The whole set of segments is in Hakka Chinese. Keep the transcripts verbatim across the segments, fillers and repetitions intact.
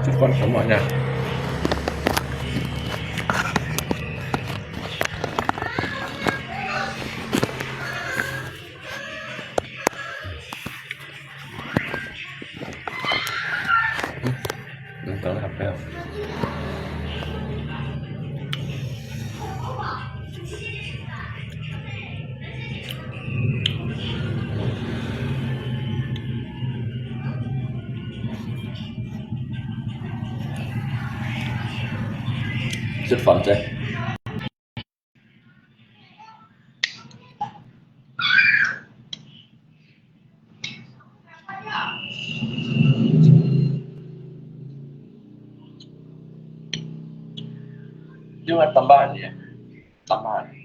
这管什么呢？能等下不要。 食飯啫。因為tambah你，tambah你。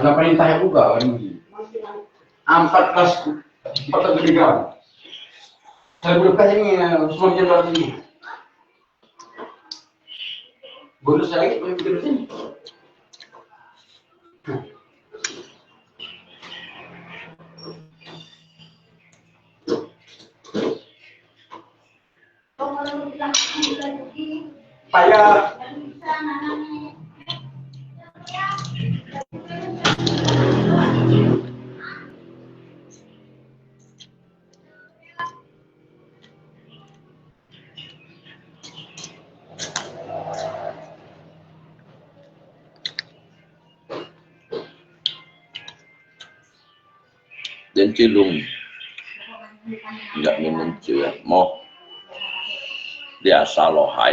Anak perintah yang buka hari ini. Empat belas, empat belas kali kan. Saya berubah ini, eh, semua dia lagi. Bonus lagi, boleh bikin mesin. Payah. 連這籠也毋能食啊，無。這沙羅海，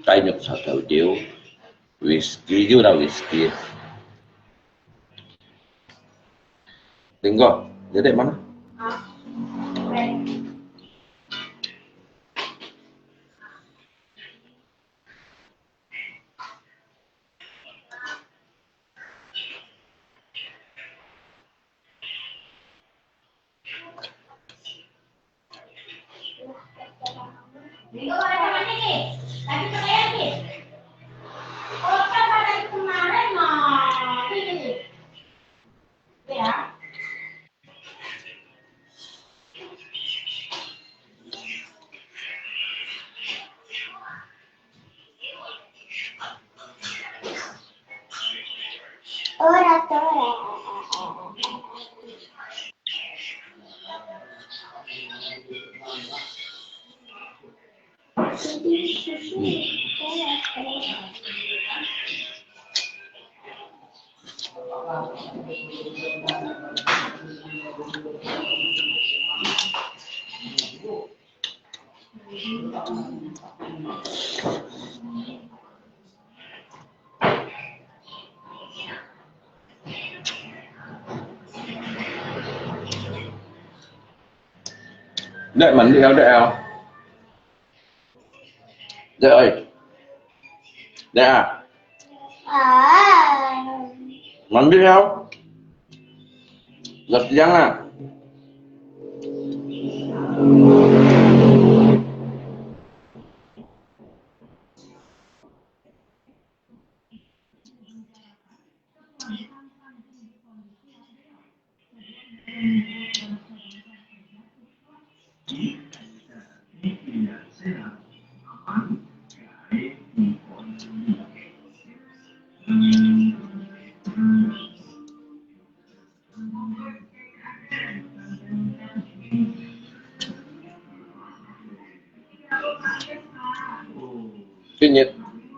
雞肉炒豆角，whisky，有啦whisky。林哥，你在嗎？ Dek, mandi L D L. Dek ơi. Dek à. Mandi L. Udah siang à.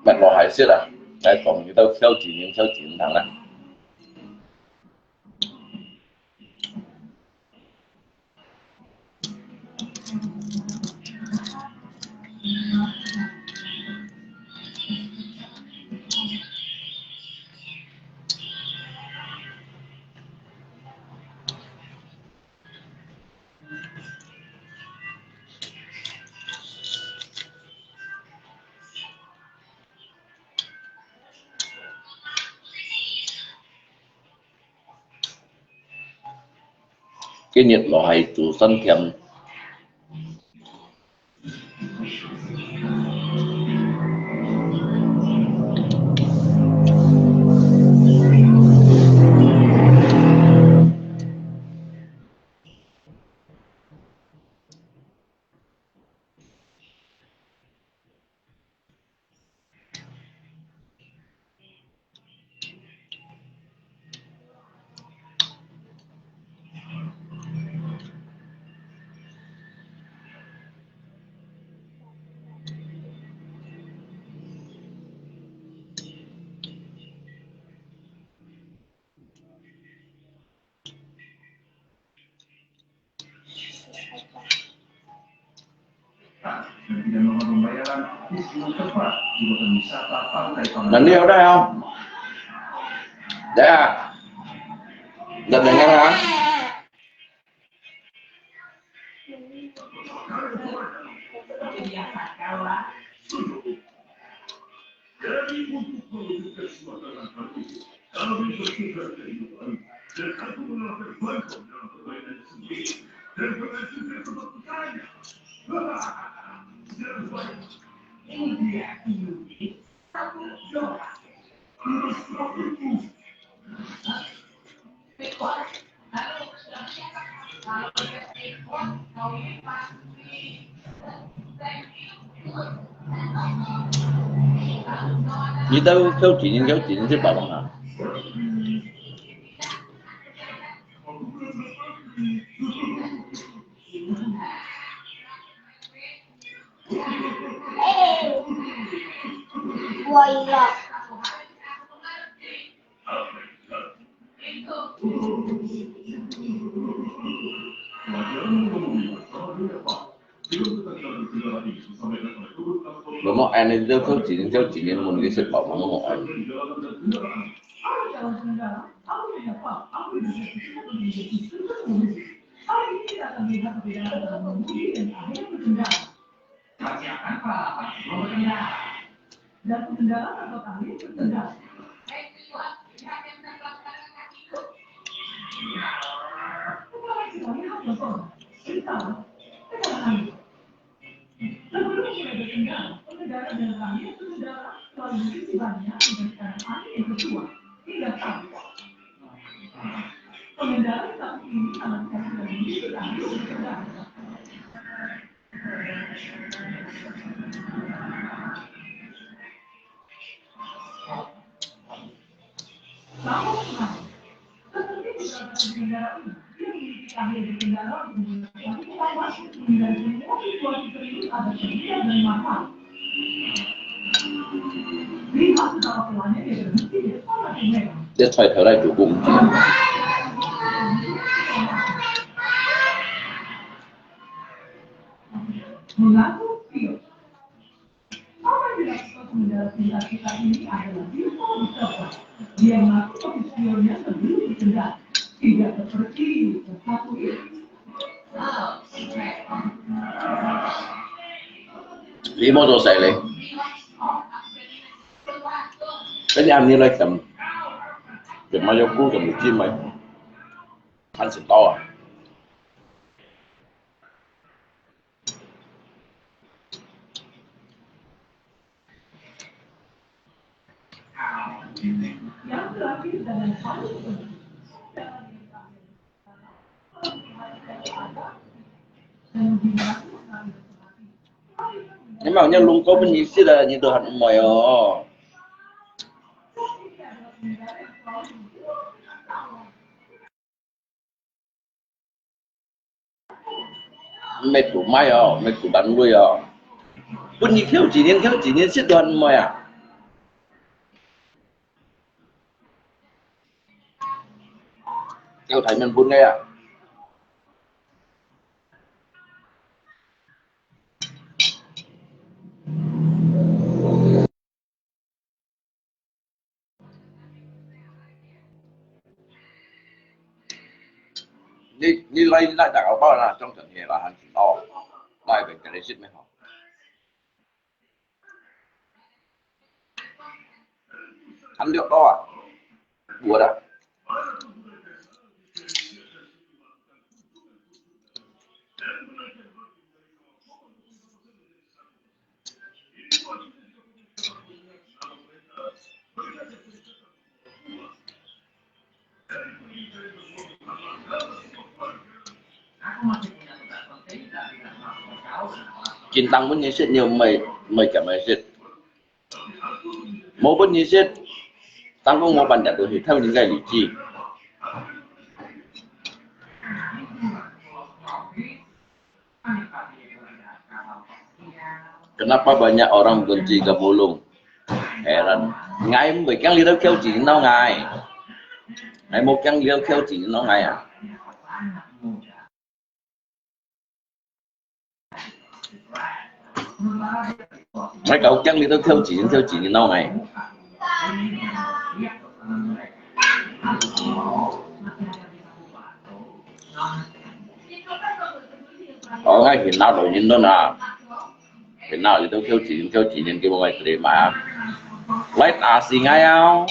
擗落去食啊，來講佢兜挑戰，挑戰聽啊。 今日落去做三點。 Nanti udah ya. Dah. Dah dengar ya.你兜挑戰，挑戰，你識白話啊？ Mama, ane jauh kau jinin, jauh jinin, mun kisah pau mama mo an. This time，頭來做工。你莫做事咧。跟住你來撳，撳乜有股撳唔知咪？看得到啊。 你嘛有弄過分你食啊，你都還毋會哦。 毋係做賣哦，毋係做班類哦。分你挑幾年，挑幾年，食都還毋會啊。叫大面分个啊。 你，你來，來打个包啦，中等些啦，還是哦，來一邊給你食咩吼？還六多啊？有啦。 緊當分你食，你又毋愛，毋愛減來食。無分你食，當講無半點東西，偷人个日子。 Kenapa banyak orang benci ke mulung? Heran. Ngai mui kiang liu kiau jin nau ngai. Ngai mu kiang liu kiau jin nau ngai ah. Ngai kau kiang liu kiau jin kiau jin nau ngai. Ôi, ngai hin nao lôi nhin nun ah. Hin nao liu kiau jin kiau jin ngai kiu ngai terima. Lai ta si ngai au.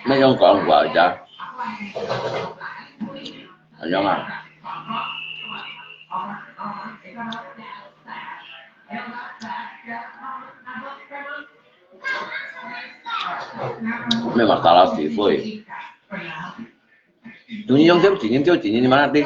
Mấy ông còn gọi giờ. Anh Nhung à. Mấy mà tao là xì phơi. Tụi nhung thiếu chỉ nhung thiếu chỉ nhung mà đi.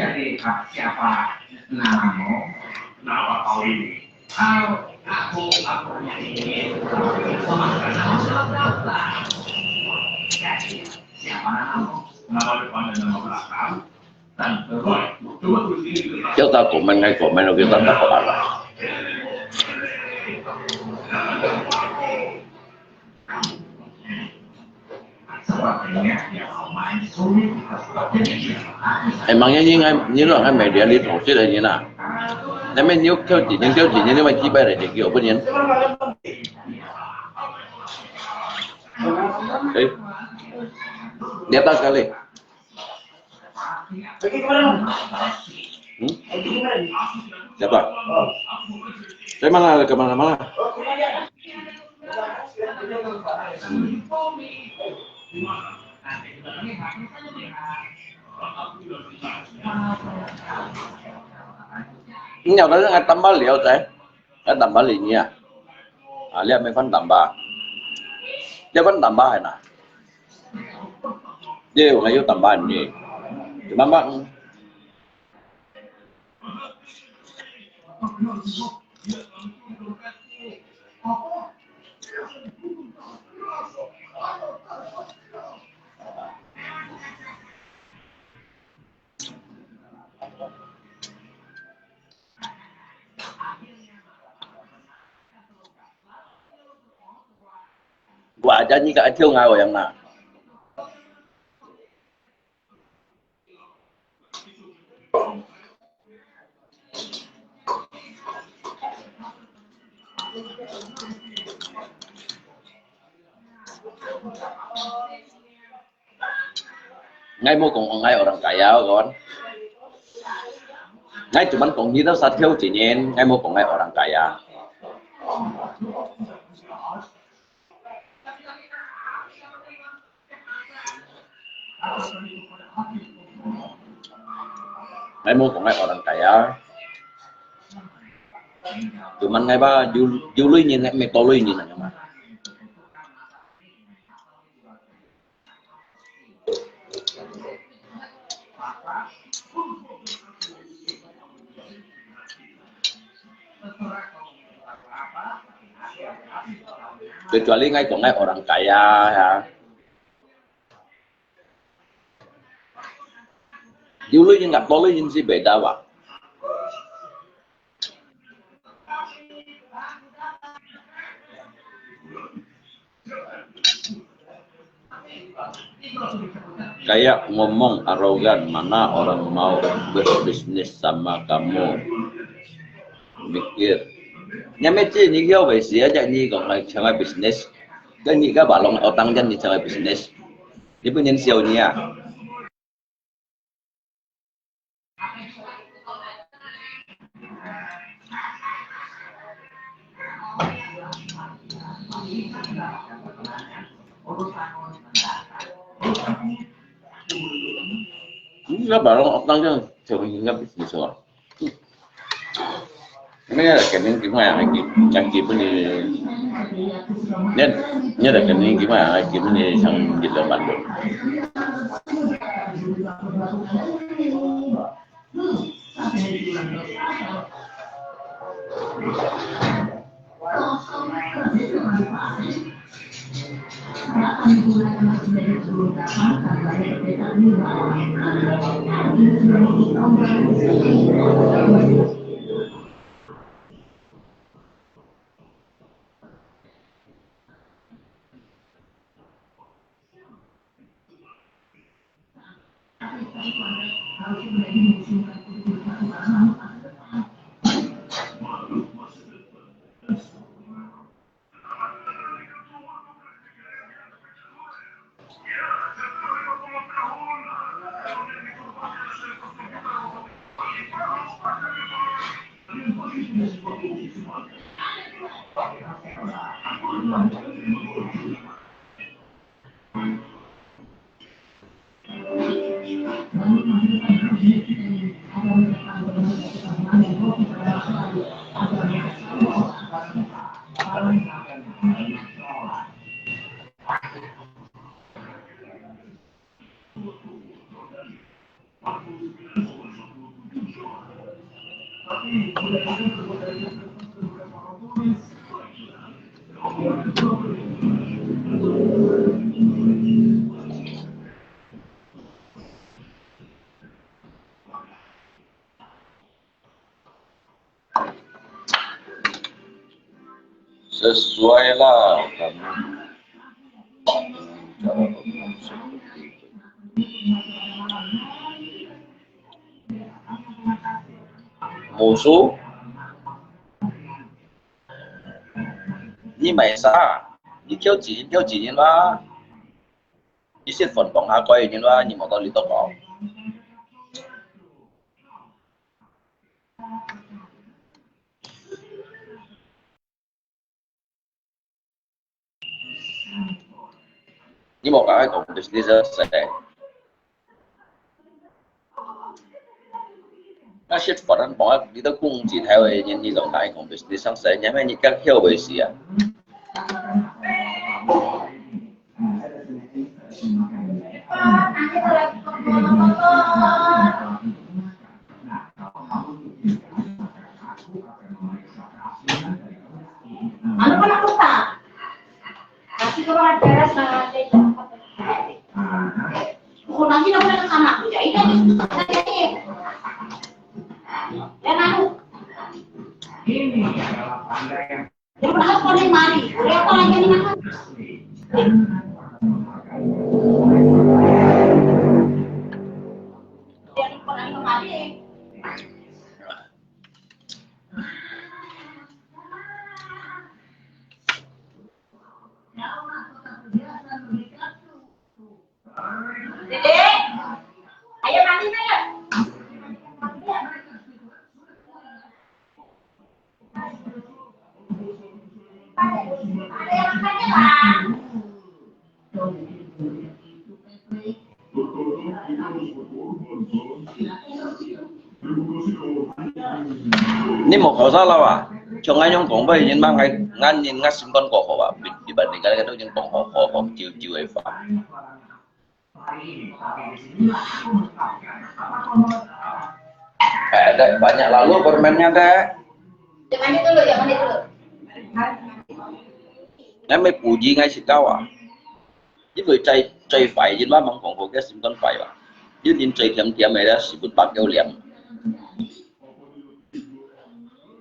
Jadi, siapa namamu? Nama kau ini? Tahu aku, aku ini. Jadi, siapa namamu? Nama depan dan nama belakang. Tante Roy, coba tulis ini ke. Kita komen, ngai komen, kita tak apa lah. Emangnya ni ngai, ni lo ngai media li thong sit ni na. Ngai men ni kêu chỉ, ni kêu chỉ, ni mai chỉ bai le kêu apa ni? Eh, di atas kali. Hmm? Siapa? Saya mana ada kemana-mana? Hmm. Ini ada dengan tambah liau, saya. Kan tambah li ni ah. Ah, lihat main kan tambah. Dia kan tambah na. Dia orang ayu tambah ni. Cuma mak. Wa aja ni ka atiu nga yang na. ，𠊎無講𠊎orang kaya，講。𠊎cuma講你兜殺頭之人，𠊎無講𠊎orang kaya。𠊎無講𠊎orang kaya。Cuman𠊎吧，有，有鐳人，𠊎毋係多鐳人啊嘛。 Kecuali ngai kong ngai orang kaya ya. Dulu yang nggak boleh yang si beda, Pak. Kayak ngomong arogan, mana orang mau berbisnis sama kamu? Mikir. Nya mesti ni kau besi aja ni kau ngai sama bisnis. Dan ni ka balong otang jan ni sama bisnis. Ni pun yang siau ni ya. Ini lah baru orang yang jauh ingat bisnis orang. Ini ada kening gimana lagi? Yang gimana? Ini, ini ada kening gimana lagi? Gimana yang kita bantu? Sesuai lah kamu. Musuh? Ni mai sa? Ni kêu gì, kêu gì ni ba? Ni sit phone bong ha koi ni ba? Ni mô tô li tô bong. Ni mô ka ai kong business sa. Na sit phone bong ha, ni tô kong jin hai wei ni, ni dong ka ai kong business sang sa, ni mai ni ka hiu wei si a. Ano pa na kusta? Kasi ko mga teras na bukod lagi na pala ng anak ko. Yan, yan, yan. Yan, ano? Ini adalah tanda yang Yang berhak paling mari. Udah apa lagi ni makan? Jadi paling mari. Dede, 你無考察了啊？像恁樣講，𠊎人嘛，𠊎，𠊎人，𠊎心肝過好啊，別，別人家都已經講好，好，好，就，就會發。 Eh, dek, banyak lalu permennya, dek. Yang mana dulu, yang mana dulu? Ngai mai puji ngai si kau ah. Ibu cai, cai fai jin ba mang kong ko ke sim kon fai ba. Jin jin cai tiam tiam ai da si put pak keu liam.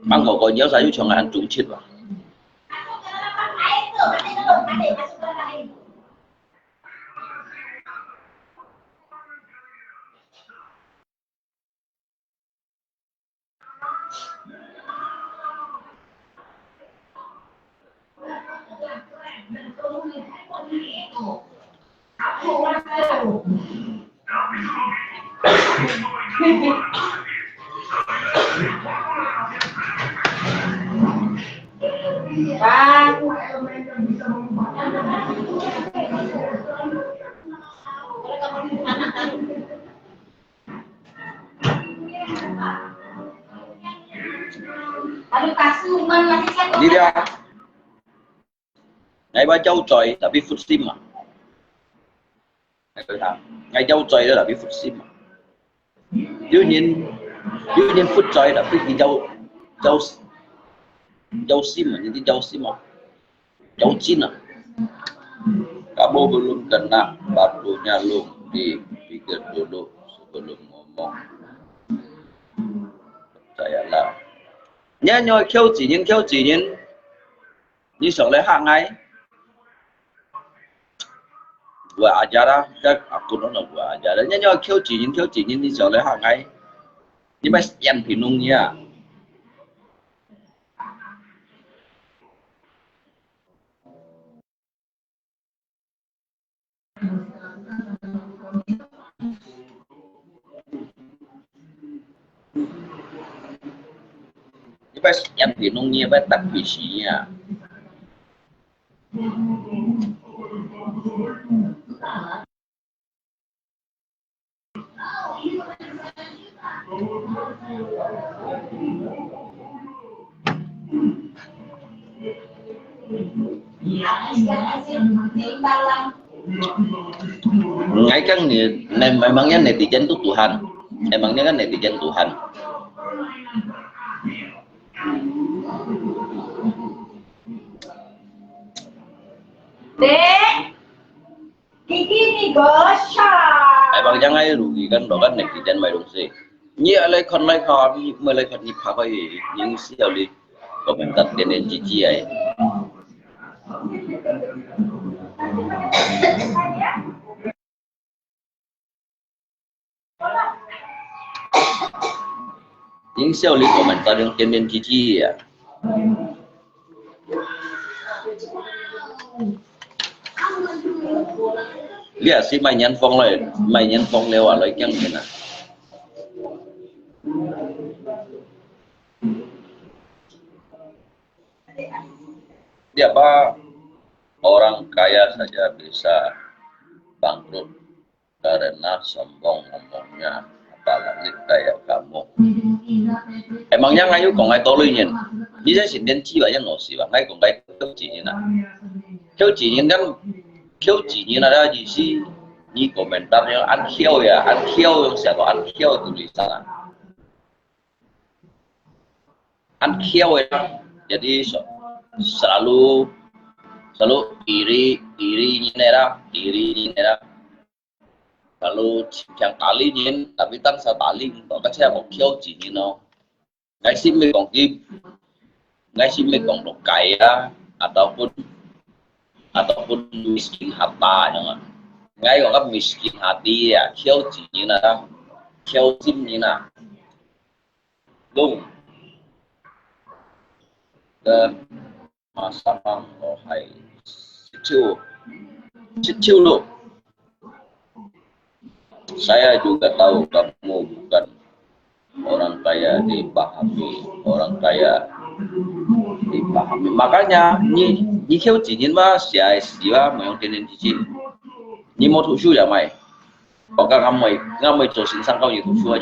Mang kong ko jauh sa yu chong an chung chit ba. Ni dia. Ngai ba jauh coy, tapi food sim ah. Ngai jauh coy, tapi food sim ah. Yu nyin, yu nyin food coy, tapi ki jauh, jauh, jauh sim ah, nyin jauh sim ah. Jauh Cina. Kamu belum kena batunya, Lung. Dipikir dulu sebelum ngomong. Percayalah. Nya nyo kiau cinin, kiau cinin. Ni song le hak ngai. Buat ajar lah, kan aku nono buat ajar. Nya nyo kiau cinin, kiau cinin, ni song le hak ngai. Ni mas yan pinung nya. 你把眼皮弄你也把打开些呀。 Ngai kang ni, ne-, memangnya netizen tu Tuhan. Emangnya kan netizen Tuhan. Dek. Gigi ni gosha. Ai, bang jang ai rugi kan, do kan netizen mai dong se. Ni alai khon lai khon, ni mai lai khon ni pha koi, ni si au li. Komentar tenen cici ai. Ning siau li komentar yang tenen cici ya. Lihat si mai nyan fong lai, mai nyan fong leo a lai kiang kena. Dia ba orang kaya saja bisa bangkrut karena sombong ngomongnya, apalagi kayak kamu. Emangnya ngai yu kong ngai tolui nyen. Ni sai sin den ci ba yang no si ba ngai kong ngai kiau ci nyen a. Kiau ci nyen kan kiau ci nyen ada ji si ni komentar yang an kiau ya, an kiau yang siapa an kiau tulisan a. An kiau ya. Jadi so, selalu selalu iri iri nyen era, iri nyen era. Selalu cincang tali nyen, tapi tan sa tali, kok ka cia kok kiau ci nyen no. Ngai si mi kong ki, ngai si mi kong lo kaya ataupun ataupun miskin harta nyen. Ngai kong ka miskin hati ya, kiau ci nyen na, kiau sim nyen na. Lung. Ke masama mo hai. Situ. Situ lo. Saya juga tahu kamu bukan orang kaya dipahami, orang kaya dipahami. Makanya ni ni kiau ci nyen ma sia sia ma yang tenen cici. Ni mo tu shu ya mai. 我刚刚没，刚没做先生教你读书啊，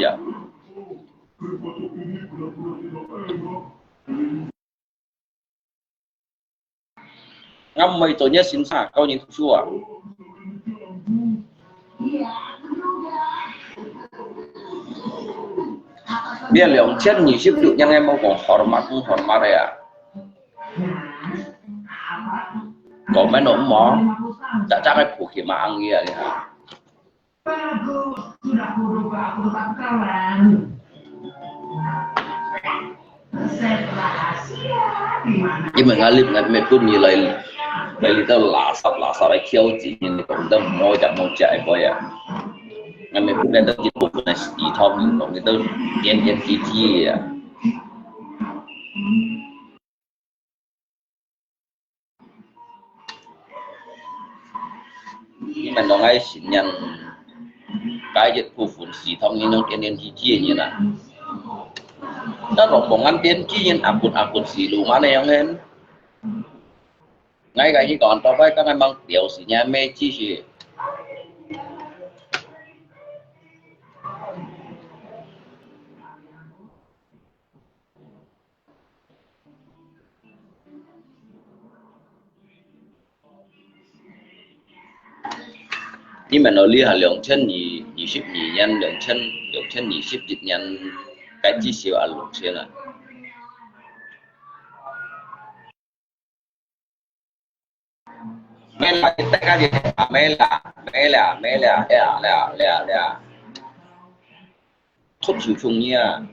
俺没做你先生教你读书啊。你两千二十六年个，莫讲hormat，hormat个啊。Comment都无，只只个不起嘛，ang啊，你看。 因為𠊎這，𠊎乜分你來，來這兜垃圾，垃圾來挑戰，你講得無隻無隻个啊。𠊎乜分你兜一部分个系統，你講你兜點點滴滴个啊。 你們攏愛承認，該一部分是同你攏天天去接人啊。那若講俺天天人，阿骨阿骨是路嘛那樣人。𠊎个你講，到尾剛剛忙表示人家沒繼續。 你們哦，這下兩千二，二十二年，兩千，兩千二十一年，該至少啊六千啊。沒啦，大家就，啊，沒啦，沒啦，沒啦，了，了，了，了。 出手衝你啊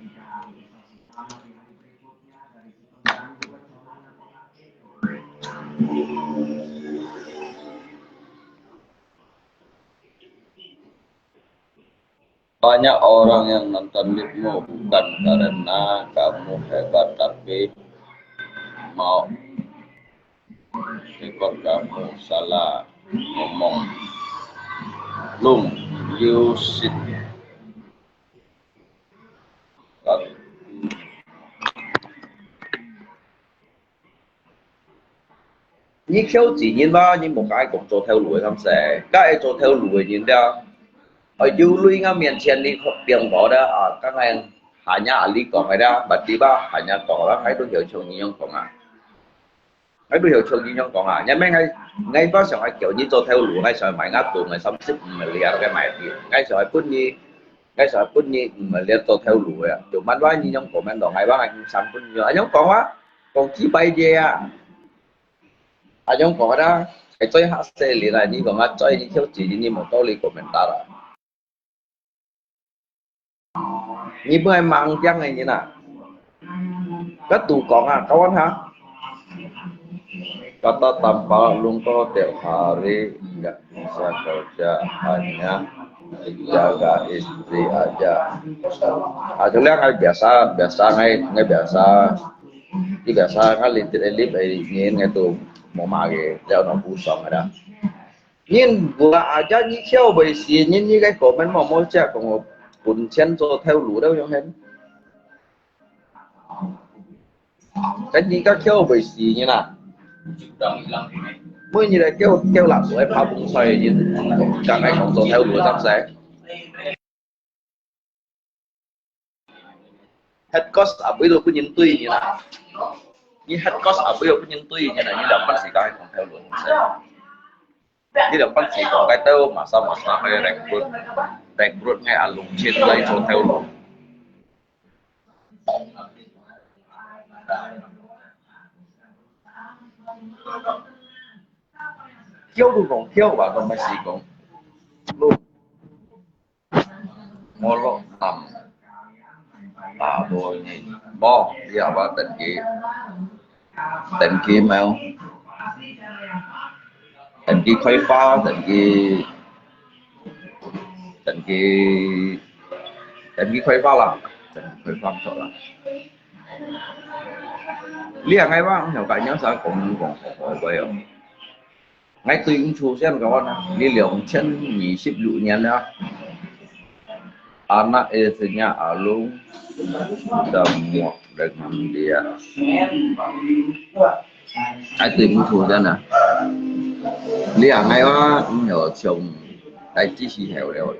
！Banyak orang yang nonton live-mu bukan karena kamu hebat, tapi mau ikut kamu salah ngomong. Lung, you sit. 你挑戰人嘛，你莫講愛講做頭路个，敢使？該愛做頭路个人了，愛有鐳𠊎面前你變高了啊！剛才下日啊，你講个了，毋對吧？下日講了，還都要像你樣講啊！ 𠊎都曉像你樣講啊，因為𠊎，𠊎毋想愛叫你做頭路，𠊎想愛買𠊎做，𠊎三十五个了个買的，𠊎想愛分你，𠊎想愛分你五个了做頭路个，就慢慢你樣講，𠊎講，𠊎話𠊎三分你，恁樣講啊，講幾百个啊，恁樣講啊，還最下勢哩啦，你講啊，最你挑戰你，你無道理講明白啦。 你本來盲點个人啊，該都講啊，kawan ha. Kata tampak Lung Ko tiap hari nggak bisa kerja, hanya jaga istri aja. Ah, tu lah, biasa, biasa ngai, ngai biasa. Ni biasa ngai litit elip ai ngin ngai tu mau mage, dia nak busong ada. 人無啊，啊，你曉袂死，人你个根本無，無只講分錢做頭路了，樣形。該人家曉袂死人啊。每日來叫，叫垃圾，拍風吹，人講愛講做頭路，敢使？ Head coach啊，為了分人對你啦。你head coach啊，為了分人對你啦，你兩班時間講頭路，你兩班時間該兜masa-masa个rekrut，rekrut ngai alung chin來做頭路。叫都講叫吧，都毋係講路。 Ngolok tam. Tabo ni. Bo, dia ba, tengki. Tengki mau. Tengki khai pha, tengki. Tengki. Tengki khai pha lah. Tengki khai pha, betul lah. Liang ai bang, nyo kai nyo sa kong kong kong kong kong. Ngai tui ung chu sian kawan ah, ni liang chen ni sip lu nian ah. Anak istrinya Alung semua dengan dia. Ngai tui ung chu sian ah. Liang ngai wa, nyo chong, tai chi si heo leo.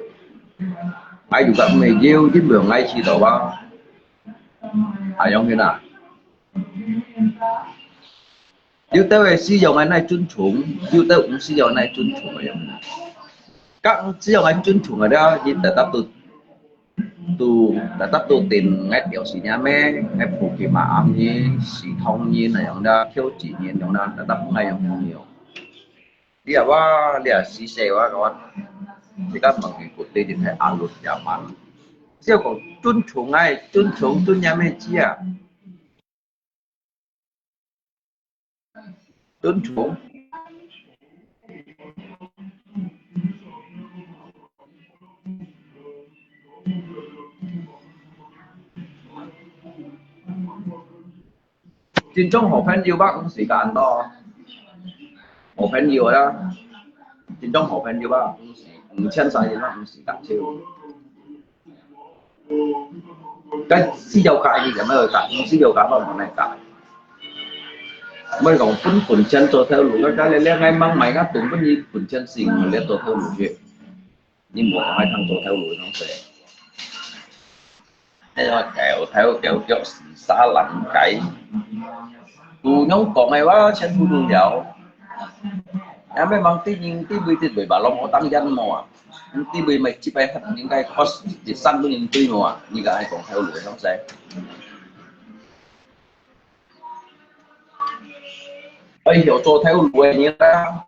，𠊎有个毋係有，因為𠊎試到啊，恁樣个啦。有兜个思想𠊎哪尊重，有兜毋思想𠊎哪尊重个樣。該毋思想𠊎尊重个了，佢特特都，都特特都定𠊎表示若咩，𠊎抱佢嘛啱佢，是同人那樣啦，挑戰人樣啦，特特毋愛用朋友。 你啊，我，你啊，死死我，我，你敢問佢，絕對就係阿倫也慢。只有講尊重愛，尊重，尊嚴个字啊。尊重。真正好朋友吧，毋使講多。好朋友啦，真正好朋友吧，毋使，毋牽手个啦，毋使講手。該四條街你有無有講？四條街我無來講。毋係講本本身做頭路，該該咧，你愛問買个本本你本身係毋係做頭路去？ 你無愛通做頭路个東西。哎呀，狗頭狗腳是沙冷雞。有樣講个話，全部都有。也毋係望對人對位，對位吧，攏好當然無啊。對位咪只擺應該確實第三個人對無啊？你个愛講頭路个東西。哎喲，做頭路个人啊！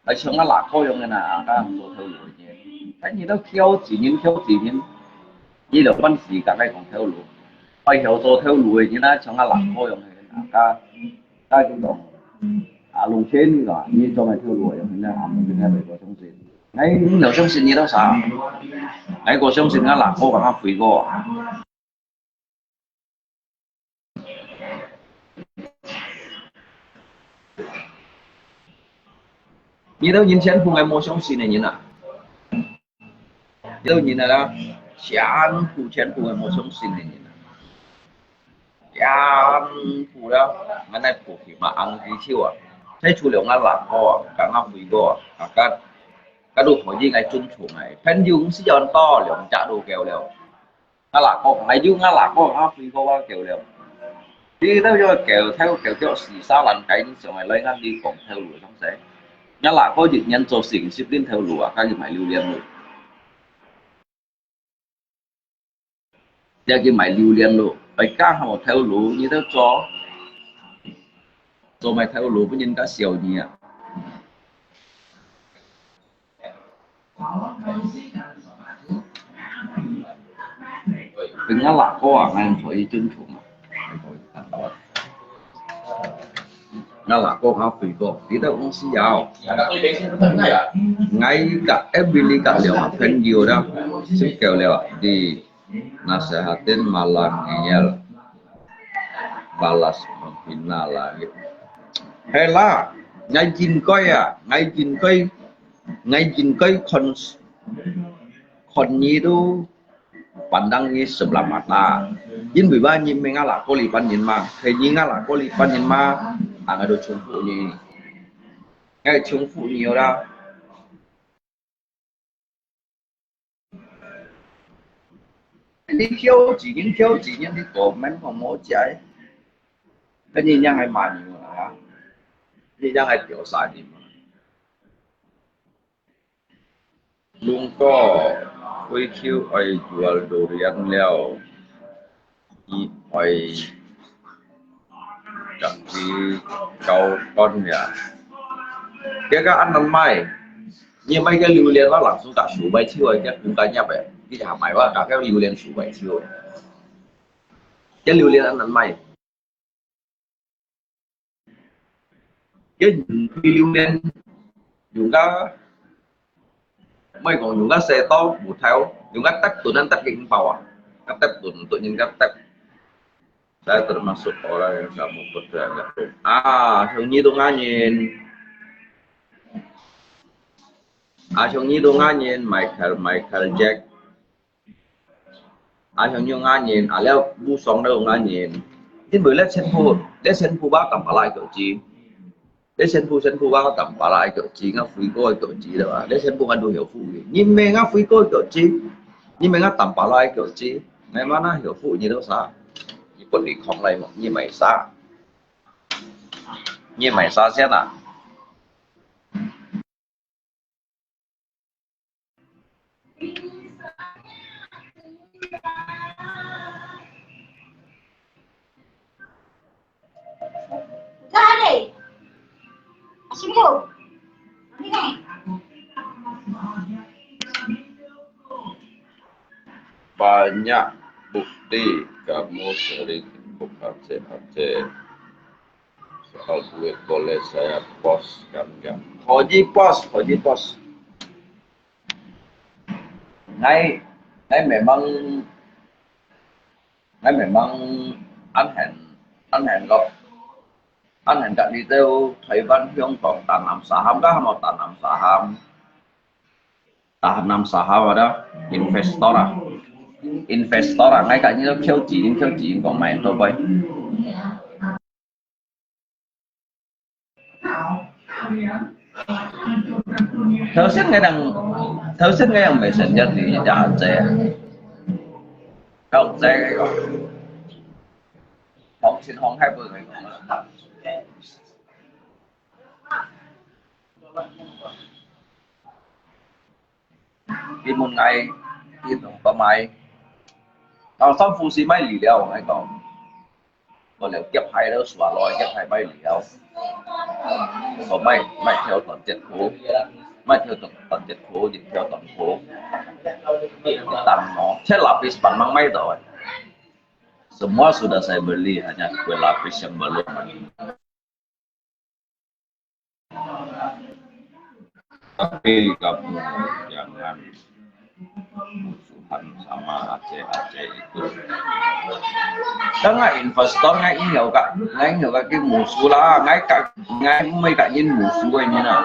愛像𠊎阿哥樣个啦，啊，做頭路个。但你都挑戰人，挑戰人，你就半時間來講頭路。愛曉做頭路个人啊，像𠊎阿哥樣个，啊，佢講，啊，龍千啊，你做麼頭路个樣个啊？毋係，𠊎毋相信。哎，你毋相信你做啥？𠊎過相信𠊎阿哥，𠊎阿輝哥啊。 你兜人全部係無相信个人啊！你兜人啊，全部全部係無相信个人啊！全部啦，𠊎來抱佢嘛，紅佢手啊！在除了𠊎阿哥啊，同𠊎輝哥啊，啊，該，該都可以𠊎尊重个。朋友毋使恁多，兩隻都夠了。 𠊎阿哥，𠊎有𠊎阿哥，𠊎輝哥𠊎狗了。你兜有狗，頭狗腳是沙爛雞，你上來來𠊎你講頭路个東西。𠊎阿哥一年做四十年頭路啊，該佢賣榴槤咯。這佢賣榴槤咯，愛加好頭路，你兜做，做麼頭路，分人家笑你啊！ 分𠊎阿哥啊，𠊎可以尊重啊。𠊎阿哥較肥過，你兜毋需要。𠊎个Emily个兩個朋友啦，識夠了啊，di nasehatin malam ngeyel. Balas menghina langit. Hela, ngai jin koi ah, ngai jin koi, ngai jin koi kon, kon ni tu pandang ni sebelah mata. Jin bui ba ni mengalak koli pan nin ma, hei ni ngalak koli pan nin ma, ang ado chungku ni. Ngai chungku ni ora. 你挑戰人，挑戰人，你講免講無解，跟你樣係罵你嘛，啊？你樣係表殺你嘛？Lungko, ui kiu oi jual durian liao. 你愛家己交關呀。這个恁難買，你買个榴槤，𠊎langsung tak收買手个，這公家業个，你就買哇，這个榴槤收買手个。這榴槤恁難買。 一人對榴槤，用个，莫講用个細刀無頭，用个tép，tép个銀包啊，个tép，tép，人个tép。Saya termasuk orang yang tak mau percaya. Ah, yang ni tu nganin. Ah, yang ni tu nganin, Michael, Michael Jack. 啊，像樣恁樣，啊了，武松都恁樣，因為咧全部，咧全部把咁巴拉就知，你全部全部𠊎Tampalak个腳趾，𠊎Fuyoh个腳趾了啊！你全部𠊎都曉付你，你毋係𠊎Fuyoh个腳趾，你毋係𠊎Tampalak个腳趾，𠊎嘛那曉付你多少？你不離空來嘛，你買啥？你買啥先啊？ Banyak bukti kamu sering ikut Aceh-Aceh. Soal duit boleh saya poskan nggak? 可以post，可以post。𠊎，𠊎memang，𠊎memang恁樣，恁樣个，恁樣个，你兜台灣、香港、東南、西南，該還無東南、西南？東南、西南ada investor啊，investor啊，𠊎講你兜投資人，投資人講買到位。 頭先𠊎用，頭先𠊎用Messenger你隻阿姐，夠姐个，放心放開分佢講啦。佢問𠊎，佢同我買，後生富士買離了，𠊎講。 我了夾海了，刷落夾海買了。我買，買條短節褲，買條短，短節褲，一條短褲。Tang no, cek lapis pang mang 買到个。Semua sudah saya beli, hanya kue lapis yang belum. Tapi kamu jangan musuhan sama Aceh-Aceh itu. Kan ngai investor ngai inyo ka, ngai inyo ka ki musuh lah, ngai ka, ngai mai ka yin musuh ngai ni na.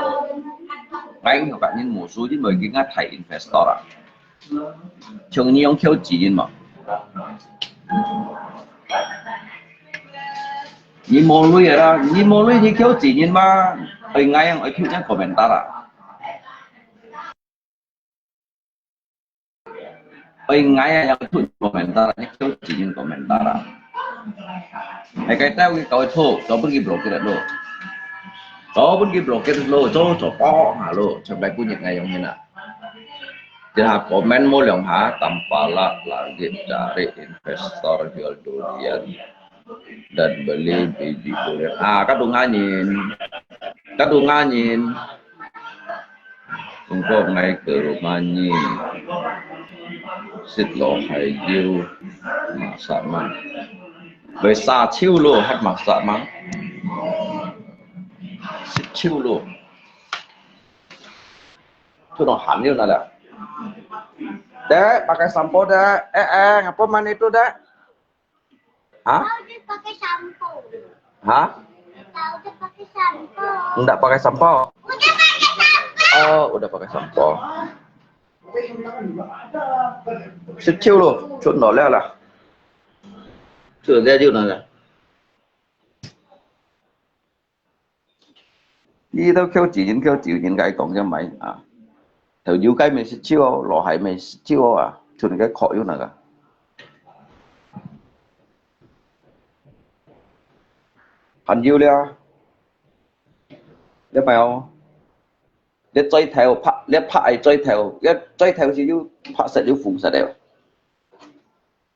Ngai inyo ka yin musuh, yin mai ki ngai thai investor ah. 像你用投資人嘛。你無鐳啊啦，你無鐳你投資人嘛，愛𠊎樣愛投人komentar啊。愛𠊎樣愛投komentar，你投資人komentar啊。係該兜佢搞錯，做分佢block佢咯。做分佢block佢咯，做做幫下咯，全部分佢𠊎樣人啊。 Dia komen mo leong ha, Tampalak lagi cari investor jual durian dan beli biji durian. Ah, kadunganin. Kadunganin. Engkau ngai ke rumah ni. Sit lo hai jiu. Masak mang. Wei sa ciu lo, hat masak mang. Sit ciu lo. 出到汗了那了。Dek, pakai sampo, Dek. Eh, eh, ngapa mandi tu, Dek? Hah? Kau je pakai sampo. Hah? Kau je pakai sampo. Ndak pakai sampo. Udah pakai sampo. Oh, udah pakai sampo. Sit ciu lo, 出到了啦。出到了就那了。 你兜投資人，投資人該講个買啊，頭有該乜食蕉，落海乜食蕉啊，像該殼有那個。還有了，你買哦，你最頭拍，你拍愛最頭，你最頭是有拍實有紅實个。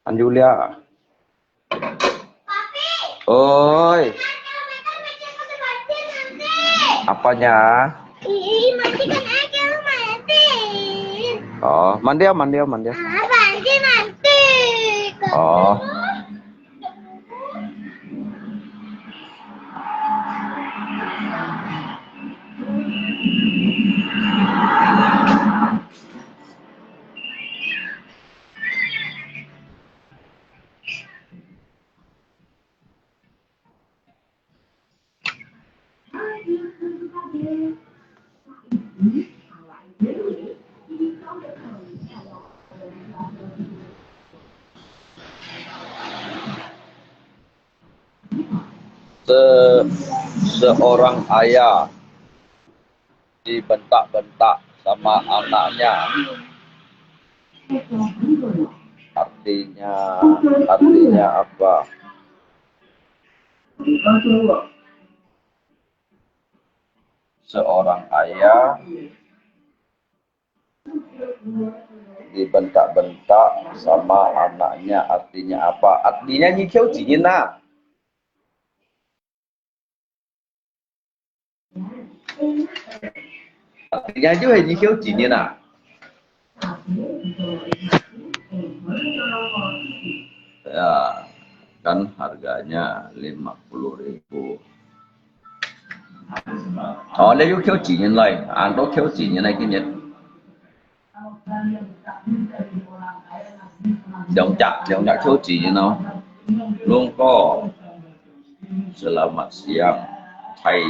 Anjulia. Oi. Apanya? Oh, mandi, mandi, mandi. Oh. Te-, Seorang ayah dibentak-bentak sama anaknya. Artinya, artinya apa? Seorang ayah dibentak-bentak sama anaknya, artinya apa? Artinya你求几年啊？Artinya就係你求几年啊？Ya, kan harganya lima puluh ribu. 哦，你要求几年来？啊，都求几年来，今年。兩隻，兩隻求几年咯。Lungko, selamat siang. Hai,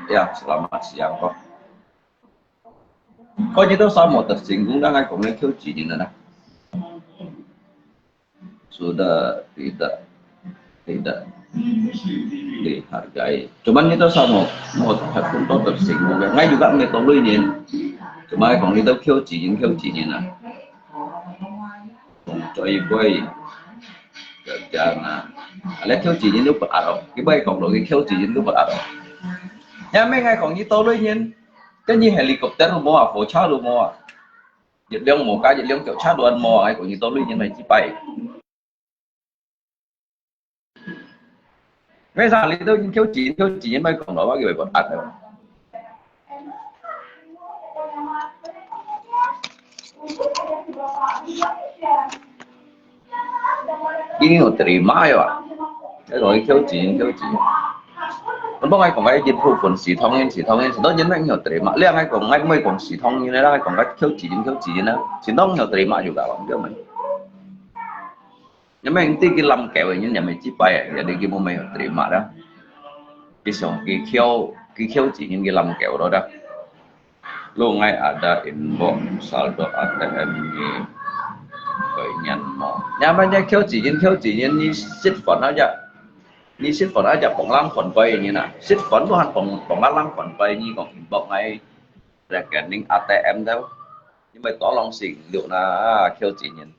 ya, selamat siang ko. Ko nyi to sama tersinggung dah, ngai kong ngai kêu cinin na. Sudah tidak, tidak dihargai. Cuman nyi to sama, mau tersinggung. Ngai juga ngai tolui nyin. Cuma kong nyi to kêu cinin, kêu cinin na. Kong coy boy. Kerja na. Ala kêu cinin lu perat. Kibai kong lo kêu cinin lu perat. Nya me ngai kong nyi tolui nyin. Kan nyi helicopter lu mo, 火车 lu mo. Yit liang mo ka, yit liang kêu cha luan mo, ai kong nyi tolui nyin mai chi pai. Ngai sa li to nyin kêu cinin, kêu cinin mai kong lo, wa kibai perat. Ini no terima ya, Pak. Ya, kalau kêu cinin, kêu cinin. Nampak ngai kong ngai jin pu pun si thong yin, si thong yin, si thong yin mai no terima. Liang ngai kong ngai mai kong si thong yin, liang ngai kong ngai kêu cinin, kêu cinin na. Si thong no terima juga, Pak. Kêu mai. Nya mai ti ki lam kêu yin, nya mai chi pai, ya di ki mo mai no terima dah. Ki song ki kêu, ki kêu cinin ki lam kêu lo dah. Lu ngai ada inbox saldo A T M nyi koi nyan mo. Nya mai nya kêu cinin, kêu cinin nyi sit phone aja. Nyi sit phone aja, pong lang phone koi nyi na. Sit phone buhan pong, pong lang lang phone koi nyi kong inbox ngai rekening A T M tau. Nyi mai to long sing liu na, kêu cinin.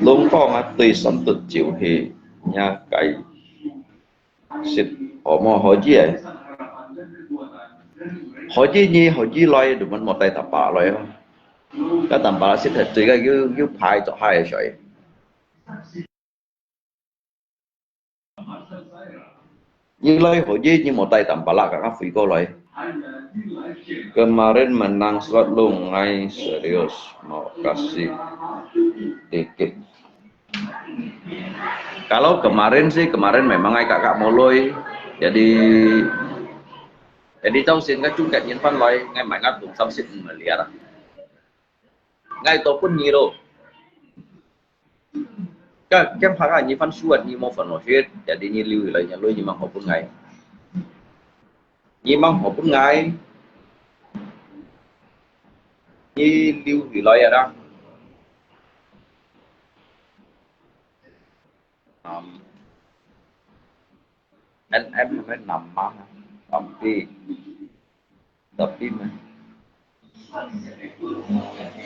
Lung kong啊，對三十九歲，也該識，哦，無，可以誒。可以呢，可以來，你們莫帶打把來哦。該打把識係最个，又，又排做下个水。 Nyi lai ho ye, nyi mo tai tampalak kaka fui ko lai. Kemarin menang slot lu ngai serius, makasih dikit. Kalau kemarin sih, kemarin memang ngai kakak moloi. Jadi, jadi tau sin ka chungkat nyin pan lai, ngai mai ngat tung sam sit meliar. Ngai to pun nyi lo. Ka, kem phak a nyi phan suat nyi mo phan lo shit, jadi nyi liu hilai nyi lui nyi mang ho pun ngai. Nyi mang ho pun ngai. Nyi liu hilai ya dang. Um, N M namanya nama, tapi, tapi mah.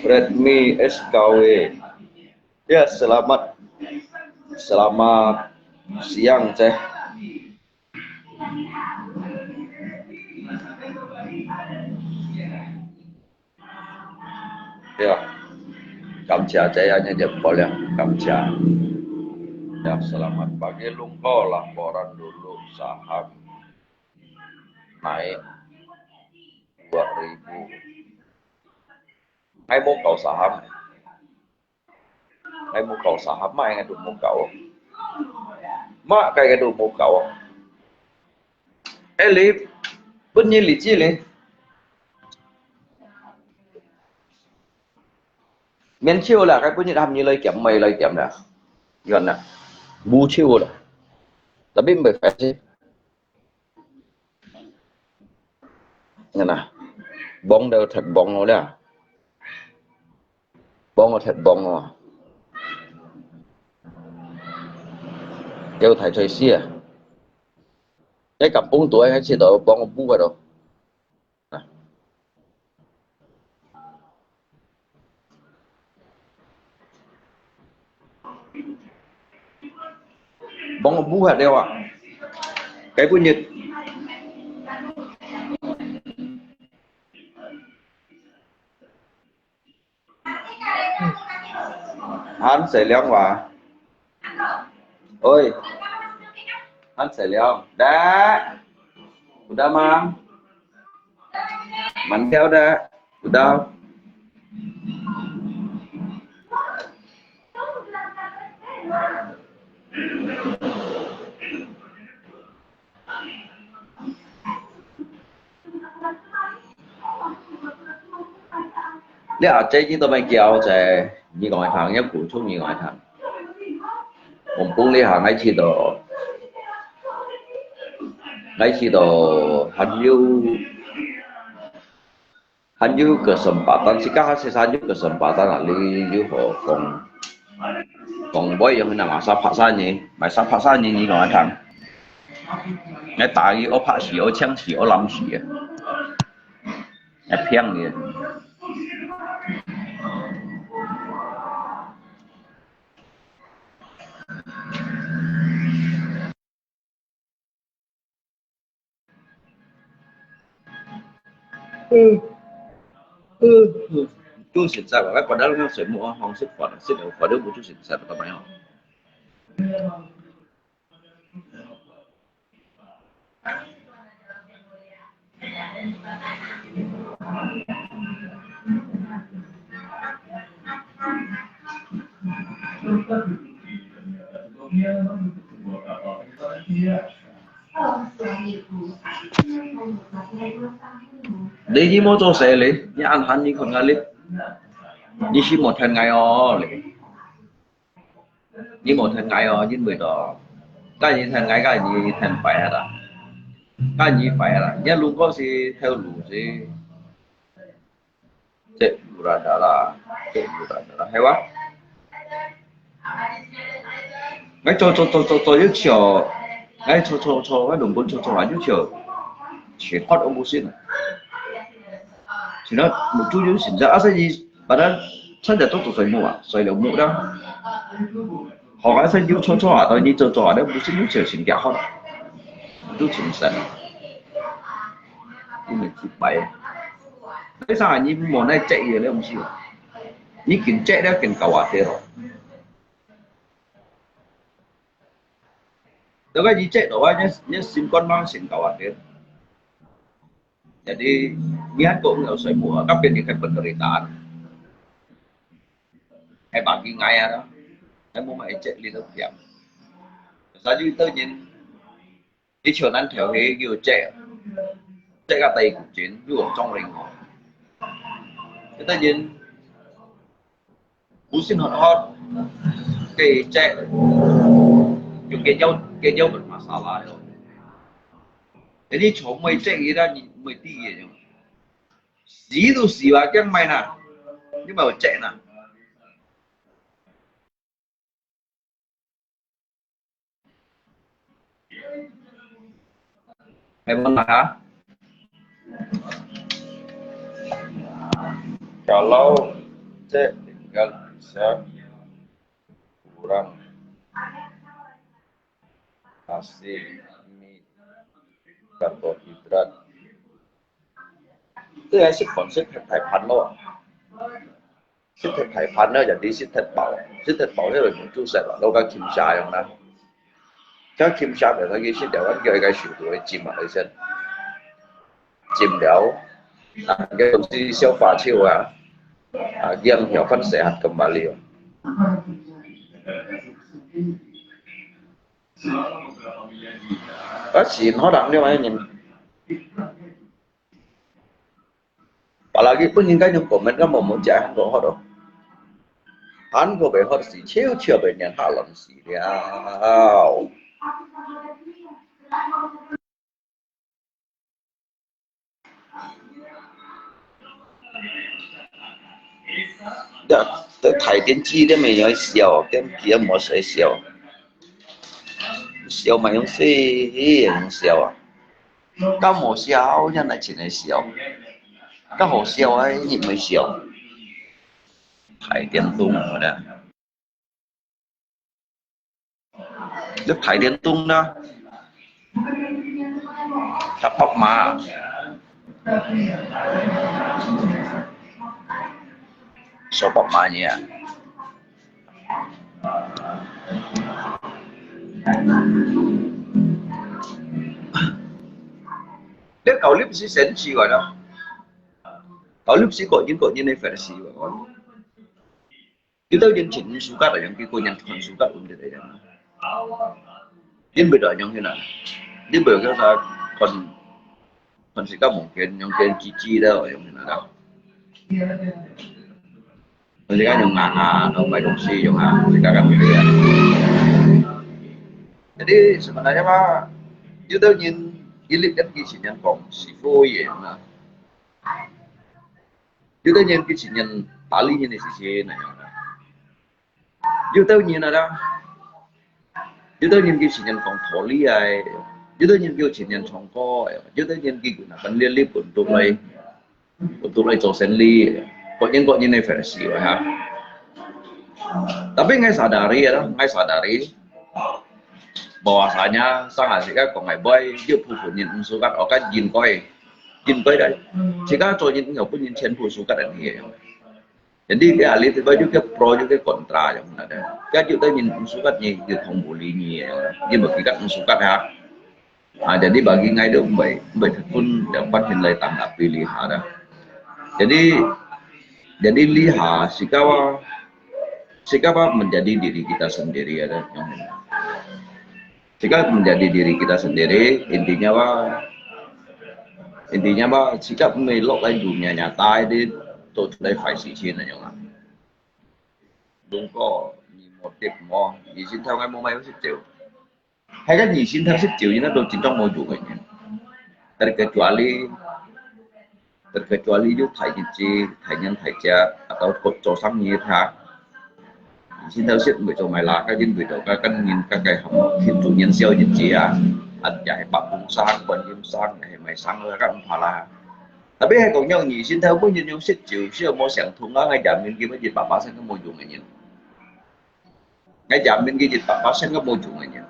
Redmi S K W. Ya, selamat, selamat siang, Ceh. Ya. Kamsahamnida, ya, ya, boleh. Kamsahamnida. Ya, selamat pagi, Lungko. Laporan dulu saham naik dua ribu. Hai mo kau saham. Hai mo kau saham, mai ngai tu mo kau. Ma kai ngai tu mo kau. Eh, li, pun nyi li chi li. Miễn chiêu là cái pun nyi ham nyi lai kiam, mai lai kiam nè. Yuan nè. Bu chiêu là. Tapi mbai phải chi. Nè nè. Bóng都忒bóng了啦。Bóng都忒bóng了。叫大嘴死啊！該敢崩到，該切到bóng不會咯。 Bóng bú hạt đeo à? Cái bút nhật. Hán sảy liang wa. Ôi. Hán sảy liang. Đá. Udah mang. Manteo đá. Udah. 你阿姐去到咩叫在？你講一下，你鼓勵你講一下。我們公里行，𠊎去到，𠊎去到還有 還有kesempatan，自家還係還有kesempatan啊，你，你好講，講會用那麼沙拍生意，買沙拍生意，你講來聽。𠊎打佢，我拍死，我搶死，我攬死啊！𠊎騙你啊！ 嗯，嗯，嗯，就現在吧，𠊎覺得那水母啊，黃色款的，色的，反正不就現在吧，干嘛要？ 你，你莫做事咧，你恁閒你看下咧，你係無聽𠊎哦咧。 你無聽𠊎哦，因為到，該你聽𠊎，該你聽擺下啦，該你擺下啦，你如果係頭路係，這有啦啦啦，這有啦啦啦，係哇？𠊎做做做做做又笑，𠊎做做做，𠊎弄本做做啊又笑，全發都無信啊。 Sino, mutu yun sinsa. Asa yi, padahal sanja to to soy mo ah, soy lo mo da. Hong asa yu cho cho ah, to ni cho cho ah, da mutu yun cho sin kya hon. Tu sin san. Tu ni ti pai. Tapi sa ni mo na check ye le mo si. Ni kin check da kin kawa te ro. Tapi ni check do wa, ni, ni sin kon mang sin kawa te. Jadi, niat ko nggak usah buat, tapi ni kan penderitaan. Hai bagi ngaya dah. Hai mau mai cek li tu diam. Jadi tu nyin, di chua nan theo he yu cek. Cek ka tai ku chin, yu wong chong ring ho. Kita nyin, Musim hot-hot, kê cek, yung kê yau, kê yau bermasalah yo. Jadi chong mai cek ira ni mai ti ye yo. Xì tu xì wa kiang mai na, nhưng mà cek na. Hai món mà hả? Kalau cek tinggal bisa kurang nasi, mie, karbohidrat. Itu ya sih konsep Thai pan lo. Sih Thai pan lo jadi sih Thai bao. Sih Thai bao itu là một chút sệt lo, lo ka kim sa yang na. Ka kim sa để lagi sih Taiwan kêu cái sủi cảo chim mà lấy sen. Chim liao. À, cái công ty siêu phá chiêu à. À, yang hiểu phân sẽ hạt kembali. Có xin hóa đẳng như vậy nhìn. Apalagi pun nhìn cái những comment có một một chạy Hàn Quốc hot đâu. Hàn Quốc về hot xì chiêu chiêu về nhận hạ lòng xì liao. 這，這大電視這乜愛笑，跟佢也無使笑。笑嘛用死，用笑啊。較無笑，人來真會笑。較好笑个，你毋會笑。大電動啊，我講。 你大電動啦，十八碼，十八碼呢啊？你搞歷史神奇个咯，搞歷史個人個人个versi个咯。 有兜人真毋suka个樣，佢個人看suka問題个樣。因為个樣个啦，因為个啥看，看自家目前樣个支持个樣个啦。看自家用硬啊，用買東西用啊，自家个問題啊。Jadi sebenarnya mah，有兜人一粒一粒以前人講是敷衍啊。 有兜人佢承認打理人个事情那樣个，有兜人啊啦，有兜人佢承認講道理个，有兜人佢承認唱歌个，有兜人佢拿分利益分到來，分到來做生理个，各人各人个versi个哈。Tapi ngai sadari啊，ngai sadari，bahwasanya sang asik个講个話，有部分人毋suka，哦，个應該。 應該个，自家做人有本人全部suka个。Jadi，佢ahli tiba juga pro juga kontra yang ada。佢有兜人毋suka你，佢同無理你个，因為佢个毋suka ha。啊，jadi bagi ngai tu，毋會，毋會，pun dapat nilai tanggapi liha dah. Jadi，jadi liha，sikap，sikap menjadi diri kita sendiri ada. Sikap menjadi diri kita sendiri, intinya apa？Intinya apa？Sikap melok lai dunia nyata ini，做出來壞事情个樣啊。Lungko，你無得無，你先頭个無買有食酒。係个你先頭食酒，你那都真正無用个人。Terkecuali，terkecuali有大日子、大人大隻，atau做生意他。 先頭先會做買啦，該因為到該跟人該个行情做年宵日子啊，啊也係八公生、觀音生，也係買生个，該毋怕啦。Tapi係講樣，你先頭本人用食酒，係無相同啊，𠊎下面佢乜一百巴仙都無用个人。𠊎下面佢一百巴仙都無用个人。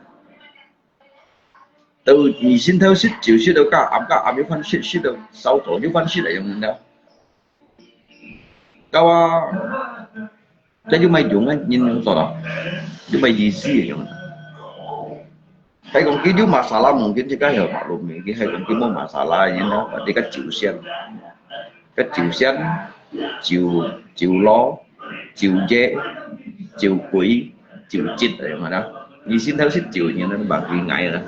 到你先頭食酒，食到加暗，加暗又翻食，食到朝早又翻食來樣呢。到啊，這就無用啊，人用做到，就無意思个樣。係講佢有masalah，mungkin自家有maklum，佢係講佢無masalah，然後把這個酒仙，個酒仙，酒，酒佬，酒爺，酒鬼，酒節个樣啊。你先頭食酒，然後把佢挨啦。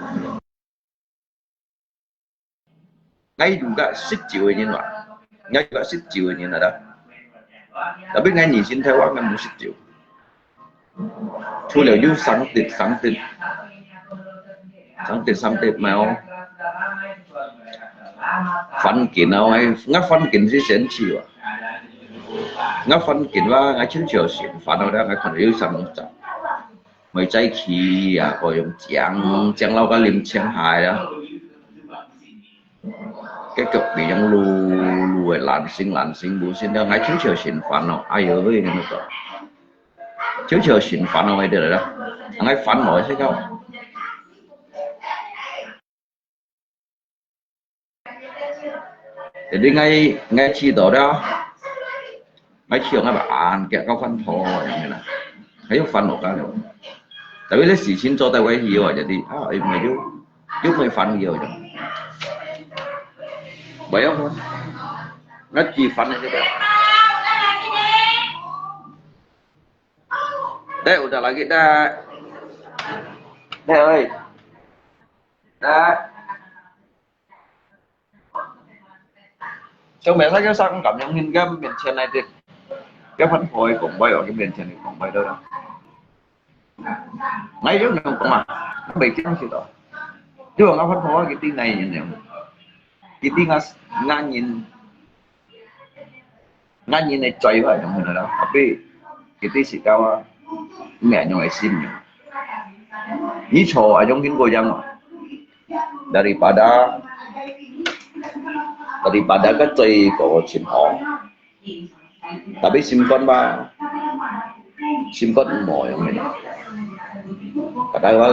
𠊎有个食酒个人哇，𠊎有个食酒个人啊啦。Tapi𠊎你先頭啊，𠊎無食酒。除了有生日、生日、生日、生日嘛哦，翻緊啊，𠊎，𠊎翻緊係生氣哇。𠊎翻緊哇，𠊎就就先翻哦，𠊎看到有生日。 買齋期啊，个用醬，醬摎个淋青蟹啊。結果變樣滷，滷个爛身爛身，無身了，𠊎就就先翻咯，哎喲喂，恁樣个，就就先翻咯，𠊎得了啦，𠊎翻落去个。 Jadi𠊎，𠊎試到了，𠊎試到𠊎把眼鏡搞翻頭，樣个啦，還有翻落去了。Tapi這事情做得會去哦，jadi啊，又沒有，又沒翻去哦，就。沒有，𠊎只翻了這個。Dek，udah lagi, Dek. Dek，ơi. Dek. 小明，那個上感覺應該面前來的，要換台講話哦，佢面前來講話的啦。𠊎有人講啊，佢袂講事哦。你話𠊎換台，佢定哪樣樣？佢定啊，哪人？ Ngani ne cai ba yang hana la, tapi kita si kawa, me yang ai sim yang. Ni cho ayong hin ko yang ma. Daripada, daripada ka cai ko chin ho. Tapi simpan ba, simpan mo yang ni. Kata ba,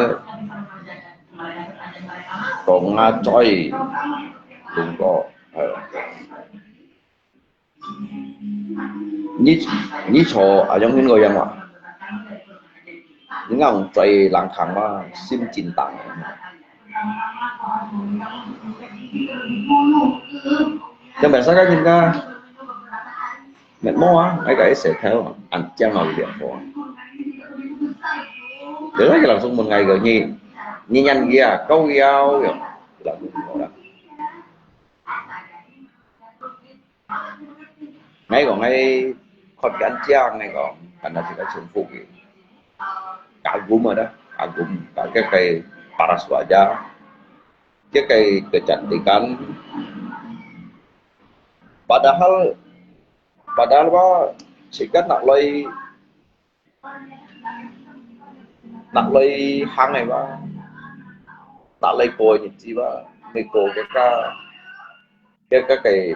ko nga cai, lung ko. Ni, ni cho ayong hin ko yang ma. Ni ngang cai lang khang ma, sim chin tang. Yang biasa ka jin ka. Met mo a, ai ka ese thau, an jang au liang ho. Jadi ka langsung mun ngai ko ni, ni nyan kia, kau yau yo. Langsung mo la. Ngai ko ngai khot kan jang ngai ko, kan na si ka chung fu ki. Kagum ada, kagum, ka ke kai paras wajah. Ke kai kecantikan. Padahal, padahal ba, sikat nak loi, nak loi hang ai ba, nak loi ko ni ji ba, me ko ke ka, ke ka kai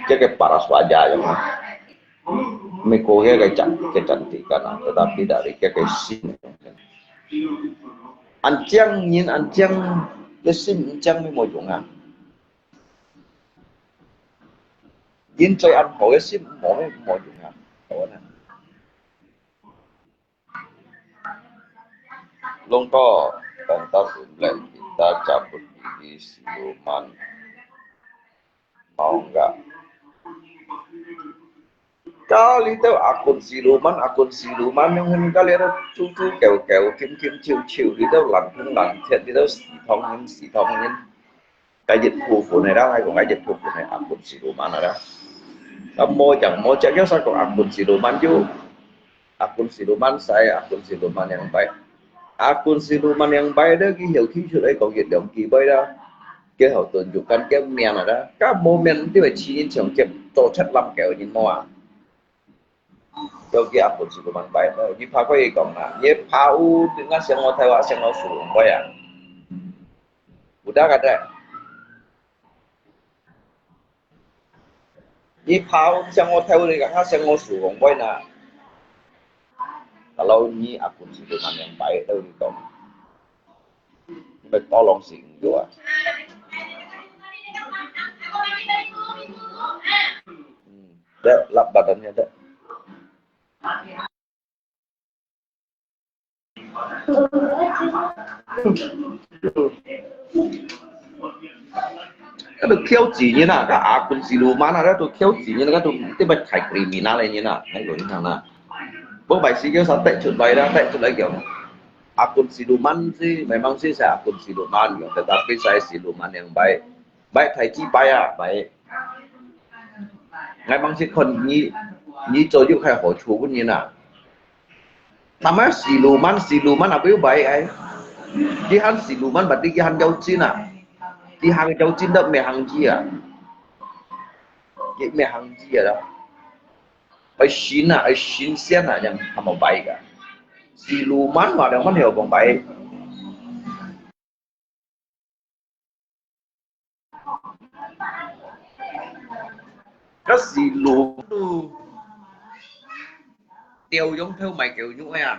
Ke ke paras wajah yang mah. Miko ke ke can, kecantikan, tetapi dari ke ke sim. An jang nyin, an jang ke sim, an jang mi mo yung ah. Yin cai an ho ke sim mo, mo yung ah. Kawan ah. Lungko, tentang Imlek kita cabut gigi siluman. Mau enggak? Ka litau akun siluman, akun siluman yang hen ka litau cucu keu-keu, kim-kim ciu-ciu, litau langkung langkhet, litau sitong nyin, sitong nyin. Ka yit khu phun he la, hai kong ka yit khu phun he akun siluman la. Ka mo jang, mo jang yo sa kong akun siluman yo. Akun siluman sai, akun siluman yang baik. Akun siluman yang baik de, ki hiu ki chut ai kong yit liang ki bai la. Ke hau tunjukkan ke mian la. Ka mo mian ti wei chi yin chiang ke, to chat lam keu yin mo a. Yo ki akun siluman baik. Ni pha koi kong na. Ni pha u, dengan siang mo thai wa siang mo su bai a. Udah kata. Ni pha siang ngo thai ni kang siang ngo su wong bai na. Kalau ni akun siluman yang baik tau ni tong. Ni bai tolong sing jua. Hmm. Dah lap badannya dah. Ka tu khiau chi nyin a, ka akun siluman a, ka tu khiau chi nyin a, ka tu ti bai thai kriminal nyin a, hai ko nyin a na. Bo bai si kiau sa tek chut lai la, tek chut lai kiau. Akun siluman si, memang si sa akun siluman, tetapi sa siluman yang baik. Baik thai chi bai a, baik. Ngai mang si kon ni, ni cho yu khai ho chu bun nyin a. Nama siluman, siluman apa yu bai ai? Kihan siluman berarti kihan yau cin a. Kihan yau cin dah mehang ji a. Ki mehang ji a dah. Ai sin a, ai sin sian a, yang hamo bai ka. Siluman wa yang man heo kong bai. Ka siluman tu, tiau yong thau mai kiau nyu ai a.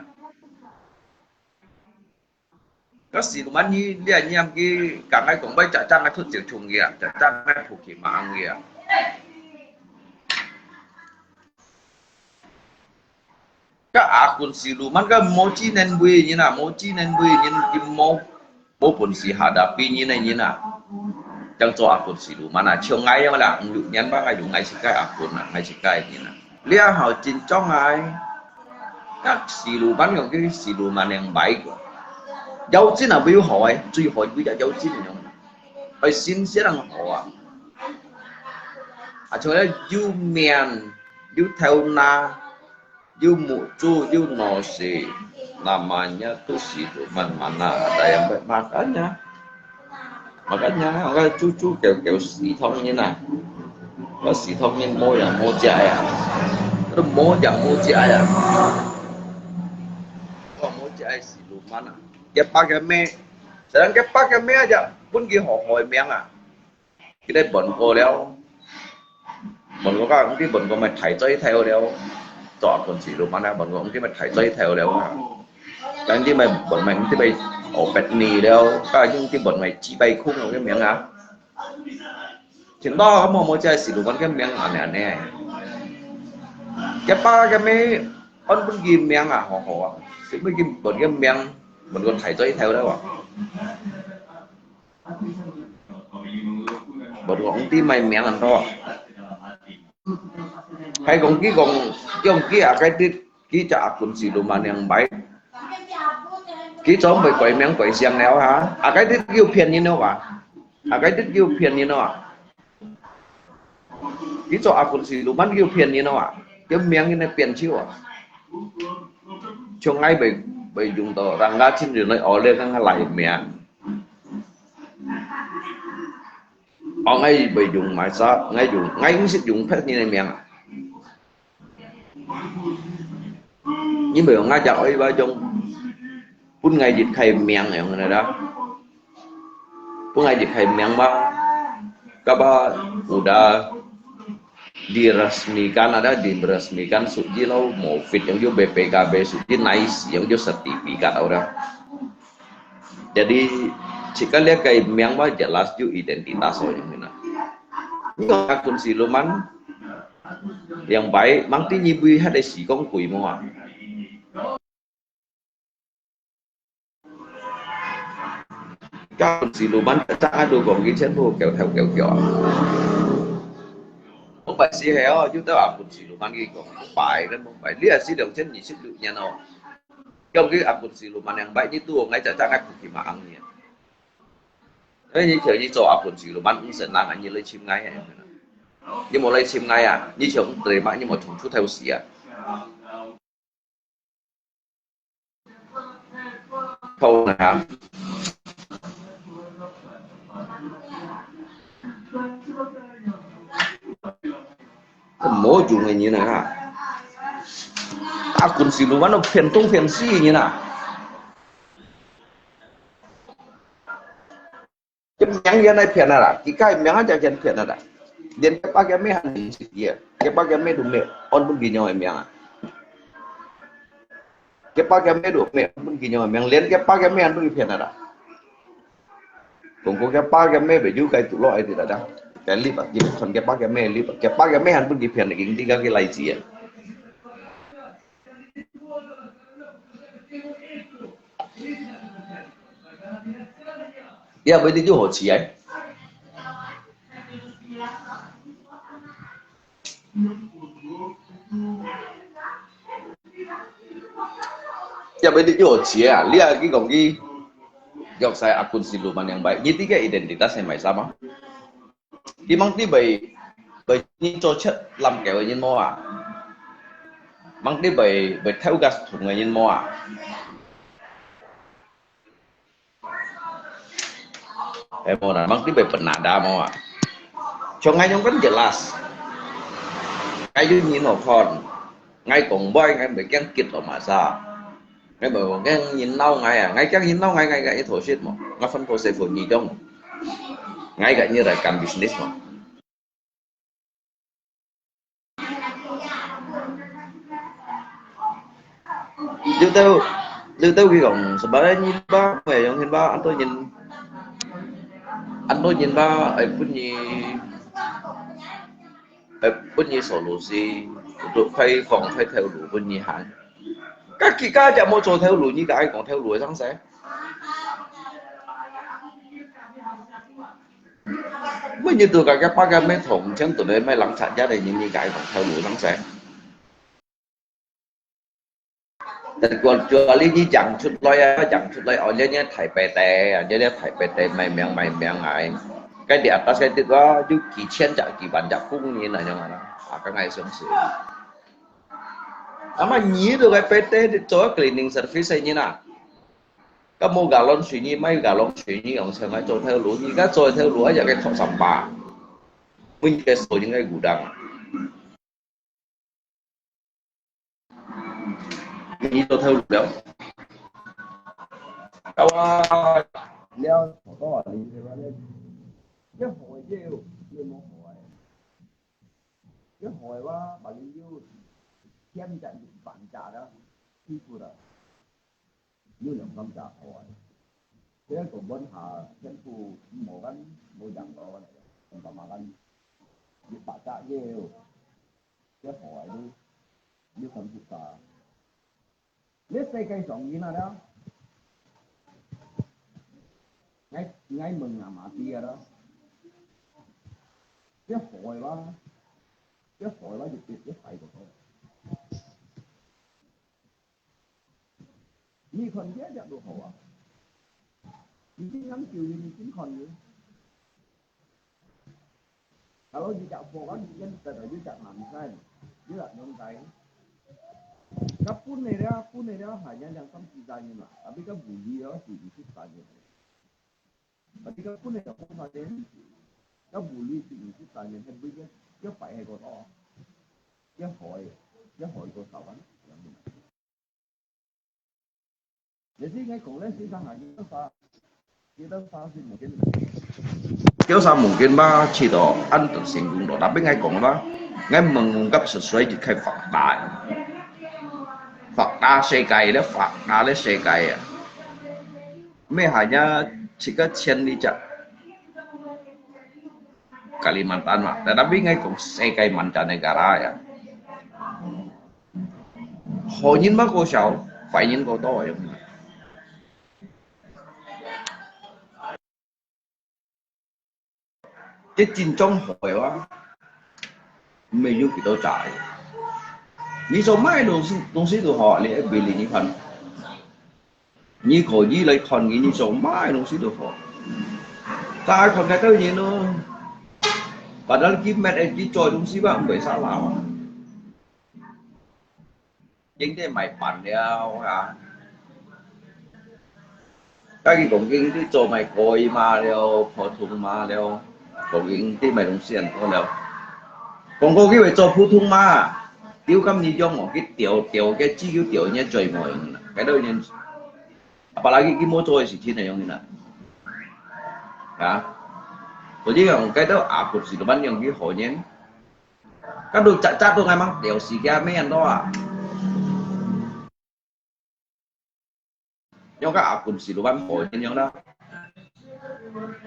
Ka siluman ni, lia niam ki, ka ngai kong bai chak chak ngai thut chiu chung ki a, chak chak ngai phu ki mang ki a. Ka akun siluman ka mo chi nen bui nyin a, mo chi nen bui nyin kim mo, mo pun si hadapi nyin a nyin a. Chang cho akun siluman a, chiu ngai yang la, yu nyan ba ngai yu ngai si kai akun a, ngai si kai nyin a. Lia hao chin chong ai. Ka siluman yong ki siluman yang bai ko. Yau cin a bui ho ai, chui ho bui ya yau cin yong. Ai sin sian ang ho a. A cho yu mian, yu thau na. Yu mucu, yu nosi, namanya tu siluman mana ada yang baik makannya. 𠊎个娘，𠊎个豬豬狗狗死通人啊，該死通人無樣無隻啊，都無樣無隻啊，無樣無隻死路慢啊！佢爸佢姆，實在佢爸佢姆啊，就分佢好好个名啊！佢兜問過了，問過，該毋知問過，乜大嘴頭了，做阿君死路慢啊，問過毋知乜大嘴頭了啊！該毋知乜問乜毋知乜哦，別你了，該毋知問乜幾擺空个名啊！ 真多，無無，這死路慢个名恁呢恁呢。佢爸佢姆安分佢名啊，好好啊。係毋係佢問个名，問个大嘴頭了啊？問个皇帝買名恁多啊。還講佢講，用佢啊，該啲 佢隻阿君死路慢兩擺，佢做毋會改名改姓了哈？啊，該兜又騙人了哇！啊，該兜又騙人了哇！佢做阿君死路慢又騙人了哇！佢名佢來變手啊！像𠊎會會用到，人家親人來學了，講佢來名。哦，𠊎會用麼儕，𠊎用，𠊎毋識用別人个名啊！ 你無用𠊎隻愛話用，分𠊎一個名樣个啦，分𠊎一個名嘛，該把udah diresmikan ada diresmikan suci lo mufid yang yo B P K B suci nice yang yo sertifikat orang. Jadi, jika lihat kay miyang ba jelas ju identitas orang ni na. Ni akun siluman yang baik, mang ti nyi bui hat ai si kong kui mo a. Akun siluman tak ada kong ki chen bo kêu theo kêu kêu. Không phải si heo, ju tao akun siluman ki kong, không phải kan không phải. Lia si dong chen ni si lu nyan o. Kêu ki akun siluman yang baik ni tu, ngai chak chak ngai kuki ma ang ni. Ê, nyi cheu nyi cho akun siluman, nyi sen nang, nyi lei chim ngai, nyi mo lei chim ngai a, nyi cheu tre ma, nyi mo chung chu thêu si a. Thâu na. Mo chung ngai nyi na ha. Akun siluman, phiền tung phiền si nyi na. Cái miếng yên này phiền à, cái cái miếng ăn chắc phiền phiền à. Đến cái bác cái mấy hàng gì gì kia, cái bác cái mấy đủ mẹ, on bún gì nhau miếng à. Cái bác cái mấy đủ mẹ, bún gì nhau miếng, đến cái bác cái mấy ăn bún phiền à. Cũng có cái bác cái mấy bị dữ cái tụ lo ai thì đã đó. Cái lip à, cái phần cái bác cái mấy lip à, cái bác cái mấy ăn bún gì phiền là cái đi cái cái lai gì à. Iya, bơi đi du hồ chi ai. Iya, bơi đi du hồ chi à. Lia ki kong ki. Yok sai akun siluman yang baik. Nyi ti cái identitas yang mai sama. Ki mang ti bai, bai nyi cho chet lam kêu nyi mo a. Mang ti bai, bai thêu gas thùng nyi mo a. Ê mo na, mang ti bai penada mo a. Cho ngai nyong kan jelas. Ngai yu nyi no kon. Ngai kong bai, ngai bai kiang kit lo ma sa. Ngai bai kong kiang nyi nau ngai a. Ngai kiang nyi nau ngai, ngai, ngai thổ shit mo. Ngai phân thổ sẽ phổ nyi dong. Ngai gak nyi rai kan business mo. Liu tau, liu tau ki kong, sebenarnya nyi ba, mày yang hin ba, ăn tô nyin, ăn tô nyin ba, ai bun nyi, ai bun nyi solusi, untuk khai phong khai theo lu bun nyi han. Các kỳ các chả mua cho theo lu nyi, các ai kong theo lu sang sai. Mơ nyi tu ka ke pa ke me thong chang tu le me lang cha ja de nyi nyi kai kong thau lu lang se. Tat kua chua li nyi jang chut loi a, jang chut loi o le nyi thai pe te a, le le thai pe te mai miang mai miang ai. Cái đi atas cái đi kua ju ki chen ja ki ban ja kung nyi na nyong a na. A ka ngai sung si. Ama nyi tu cái pe te di cho cleaning service nyi na. 該無galon水，你買galon水，你用錢來做頭路，你該做頭路，啊，也該托三百，分个所應該有人啊。你做頭路了，啊，我了，好多啊，你這個，這好个，這無好个。 一害哇，萬一有添隻、萬隻啦，欺負啦，有兩三隻害。這個問下，全部無人、無人咯，兩三萬人，一百隻也有，這害都有三十隻。 你世界上人啊了，𠊎、𠊎問阿媽知啊啦，這害哇，這害哇就別、別害過多。你看這隻都好啊，你真想救人，你真看人。 Kalau你隻火，你yang tak ada,你隻mansan,你隻nongkai. Kapun ni dia, pun ni dia hanya yang sampai tanya lah. Tapi kan buli dia si isi tanya. Tapi kapun ni dia pun tanya. Kan buli si isi tanya, kan buli dia, dia pai hai ko to. Dia hoi, dia hoi ko sawan. 你知𠊎講咧，先生啊，幾多歲？幾多歲先mungkin？幾多歲mungkin吧，去到恁都成功咯。Tapi𠊎講啦，𠊎問問甲十歲就開發達，發達世界咧，發達咧世界啊！咩hanya去个千里只Kalimantan嘛，tetapi𠊎講世界mancanegara啊。 好人嘛過少，壞人過多樣。這真正好个話，毋係有幾多隻个。你做麼个東西，東西都好，你愛比你看。你可以來看你，你做麼个東西都好。大家看該兜人咯，padahal佢乜係佢做東西吧，毋會salah啊。 經濟賣飯了啊，該佢講經濟做賣可以嘛了，普通嘛了，講經濟賣東西很多了。講過佢會做普通嘛，丟咁你用哦，佢丟丟个只有丟人家最無用啦，該兜人，apalagi佢無做个事情係用个啦，啊，所以講該兜阿骨是老闆用佢好人。 Kadu cak-cak tu ngai mang，了時間咩人多啊？用个阿君是老闆好人樣啦。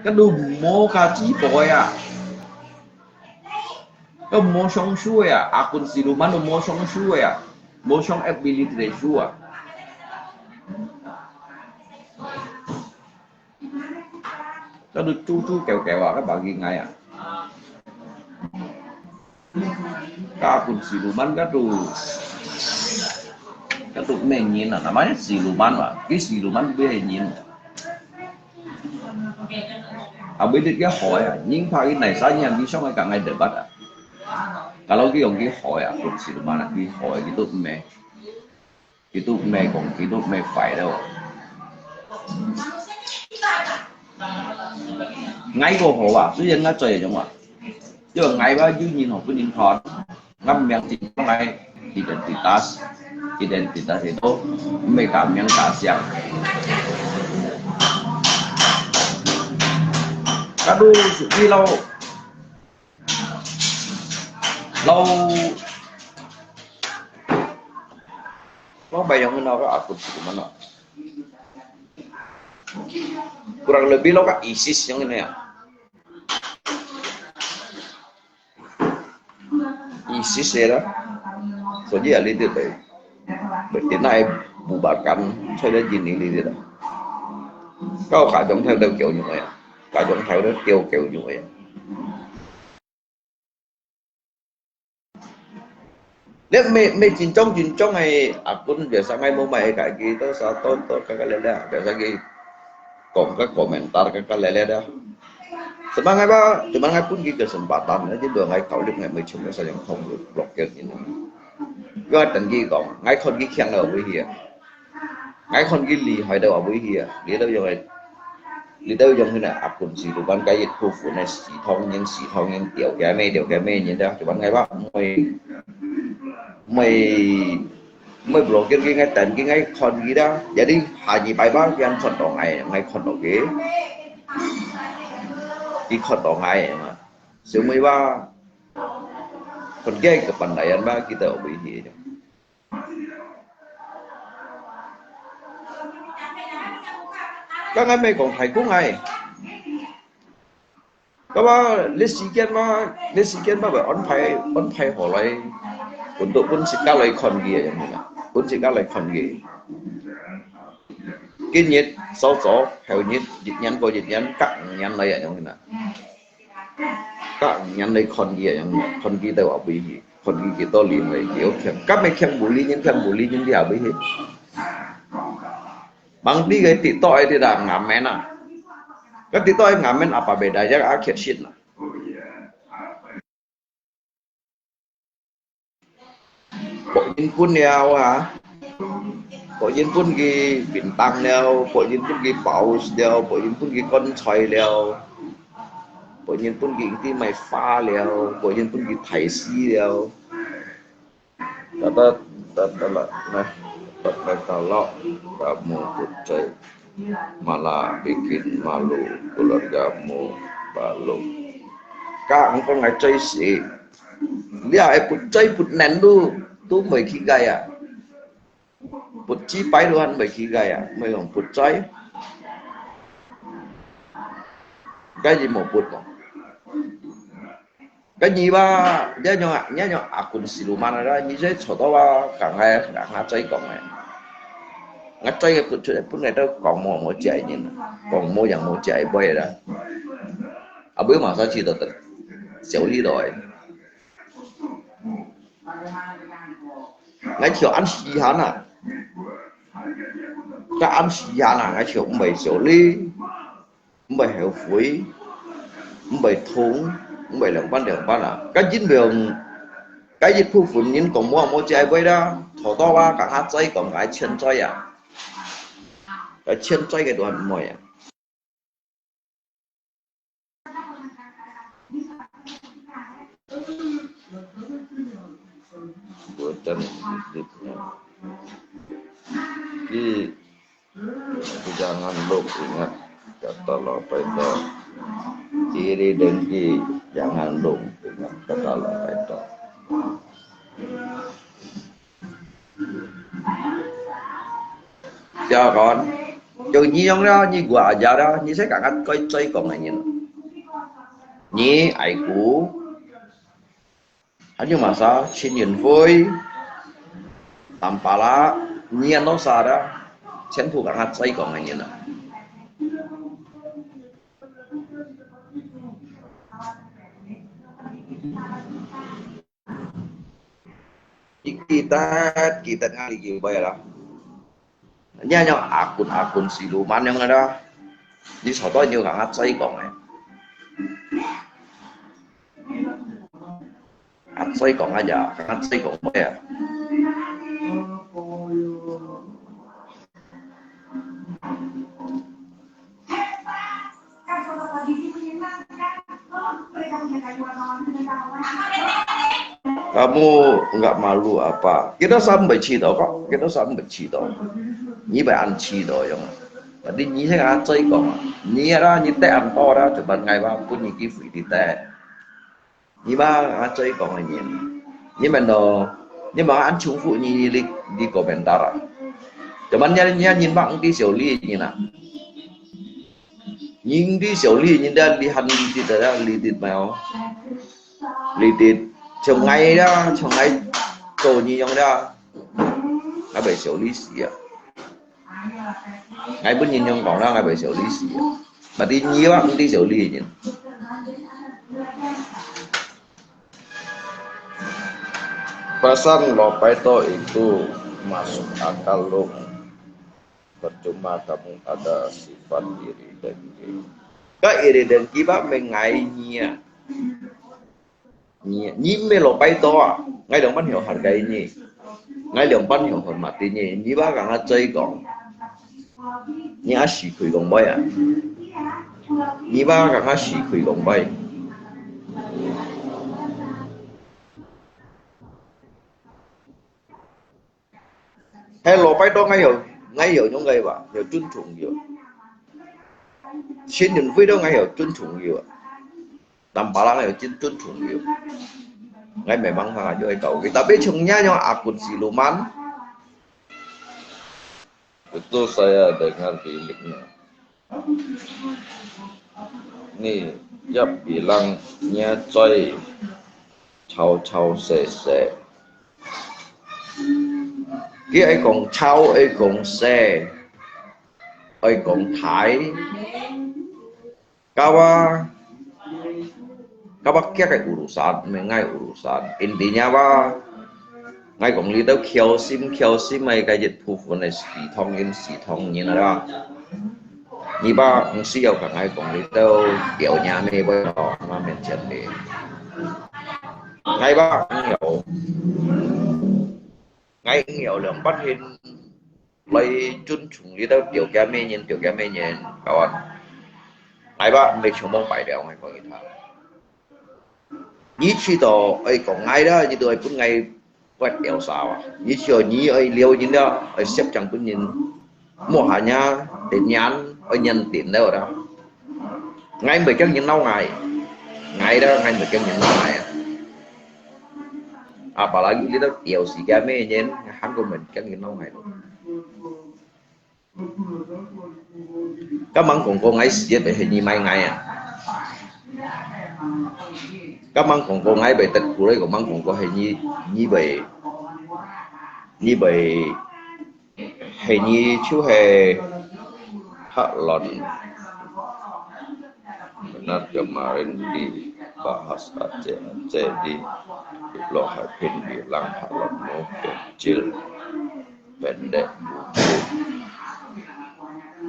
Kadu無價值个啊，都無上手个啊，阿君是老闆都無上手个啊，無上ability个手啊。 Kadu豬豬狗狗啊，該bagi𠊎啊。Kadu siluman kadu，kadu咩人啊？Namanya siluman啊，佢siluman佢係人。Abis itu佢害啊，人怕佢naik sayang，佢想愛同𠊎debat啊。Kalau佢用佢害啊，kadu siluman啊，佢害，佢都毋係。 Itu mê講，itu mê phải了。𠊎个好啊，雖然𠊎做樣啊，因為𠊎話有人好分人看，𠊎名字放來identitas，identitas itu mê cả名cả姓。Kadu suki lo，lo Lo bayangin ako, ako di ko man, ah. Kurang lebih lo ka ISIS yang ini, ah. ISIS ya lah. So dia leader deh. Berarti na bubarkan, saya jadi leader dah. Kau kadang tahu tahu kau nyo ya. Kadang tahu tahu kau kau nyo ya. 你每、每真種真種个阿君，biasa ngai無買个，佢都啥都、都个个咧咧，biasa佢講个komentar个个咧咧啊。Cuma ngai ba, cuma ngai pun佢kesempatan，你知道ngai考慮ngai無全部sayang通blokir佢。Ngai等佢講，ngai看佢強到位去啊。𠊎看佢厲害到啊，尾去啊，這兜樣个，這兜樣个啊，阿公是路邊个一部分个西方人，西方人掉个咩，掉个咩人啊，就問𠊎話，毋會，毋會，毋會block佢，𠊎等佢，𠊎看佢啦，jadi下二擺吧，佢還看到𠊎，𠊎看到佢，佢看到𠊎嘛，小妹話，看佢个pandaian吧，佢都會去。 該𠊎毋係講大公个，該話你時間嘛，你時間嘛會安排安排好來，分到分自家來看佢个樣啦，分自家來看佢。今日稍早，後日一年過一年，隔五年來个樣啦。 隔五年來看佢啊，看佢到後尾去，看佢幾多年來，佢有欠，今日欠無理人，欠無理人，你後尾去。Mang đi个跌倒个跌啊，ngamen啊。該跌倒个ngamen apa bedanya啊，缺陷啊。 博人分了啊，博人分佢便當了，博人分佢包了，博人分佢棺材了，博人分佢啲賣花了，博人分佢大師了。Tata, tata lah, nah, tata kalau kamu percaya. Malah bikin malu keluargamu balu. Kak, engkau ngai cai si. Lia ai put cai put nen tu, tu mei ki gai a. Put ci pai tu han mei ki gai a, mei hong put cai. Gai ji mo put mo. Cái nyi ba, nhớ nhau, nhớ nhau à, cũng xí lu mắn đó, nyi sẽ cho tao ba, cả ngày, cả ngày chơi còn này. Ngày chơi cái cũng chơi, cũng ngày đó còn mua, mua chạy nhìn, còn mua yang mua chạy bay đó. À, bữa mà sao chỉ được, xíu đi rồi. Ngày chiều ăn xì hả nè. Cái ăn xì hả nè, ngày chiều cũng bảy xíu đi. 毋會後悔，毋會痛，毋會兩班兩班啊。該因為，該一部分人講無無這位啦，頭到啊，講下嘴講該欠嘴啊，該欠嘴个都還毋會啊。Buatan, 佢 Jangan lupa ingat kata Lao Pai Tau. Iri dengki, jangan lupa ingat kata Lao Pai Tau. Siapa kawan? Jauh nyi yang dah, nyi gua ajar dah, nyi saya kangen kau cai kau nganyin. Nyi aiku, 還有麼儕？陳雲輝、藍巴拉、Nian Losa的，全部講下嘴講个人啊。你記得，記得𠊎哩幾位啦。 Nya nya akun-akun siluman yang ada. Di soto nyo kang atsai kong eh. Atsai kong aja, kang atsai kong ya. Kamu nggak malu apa? Kita sampai cito kok, kita sampai cito. Ni bai an cito yong. Tadi ni saya atsai kong. Ni ada ni teh anto ada, coba ngai ba pun ni ki fui di teh. Ni ba atsai kong ni. Ni mendo, ni ba an chung fu ni li di komentar. Cuman nya nya ni ba ang di siu li ni na. Nhìn đi siu li, nhìn đã li han li tịt đã, li tịt mèo. Li tịt, chiu ngai đó, chiu ngai tổ nhi yong đó. Ngai bai siu li si à. Ngai bun nhìn yong kong đó, ngai bai siu li si à. Mà đi nhi bác đi siu li nhìn. Perasaan lo pai to itu masuk akal lo. Percuma kamu ada sifat iri dengki. Ka iri dengki ba mengai nia. Nia, ni me lo pai to a. Ngai dong ban hio hargai ni. Ngai dong ban hio hormati ni. Ni ba kang a cai kong. 你阿死佢講話啊？你爸講阿死佢講話。係老拜到𠊎有，𠊎有用个吧，有尊重有。新人會到𠊎有尊重有。Tanpa lang 有尊，尊重有。𠊎memang sangat有个搞个，tapi 像你樣阿骨子路慢。 Betul saya dengar biliknya. Ni, ya bilangnya coy. Chau chau se se. Ki ai kong chau, ai kong se. Ai kong thai. Kawa, kawa kia cái urusan, mê ngai urusan. Intinya wa, ngai kong li tau kiao sim, kiao sim ai cái dịch phu phun ai si thong in, si thong in ra. Ni ba, ang siau ka ngai kong li tau, kiao nya mê bơi lo, ma men chen li. Ngai ba, ang yau. Ngai ang yau liang bat hin, 來尊重你兜條件咩人，條件咩人，kawan。Ai ba, 你全部敗掉，我講你聽。你知道，愛講𠊎啦，你都愛分𠊎發牢騷啊。你知道，你愛撩人啦，愛攝像分人，莫下呀，得人，愛人頂了啦。 𠊎毋會驚人鬧𠊎，𠊎啦，𠊎毋會驚人鬧𠊎啊。Apalagi你兜表示个咩人，𠊎還過毋會驚人鬧𠊎咯。Kamang講過𠊎死也係你賣𠊎啊。Kamang講過𠊎會得苦咧，kamang講過係你，你會，你會 係你就係客論。Benar kemarin dibahas Aceh, Aceh di Pulau Hapin bilang hak lotmu kecil, pendek, bungkuk.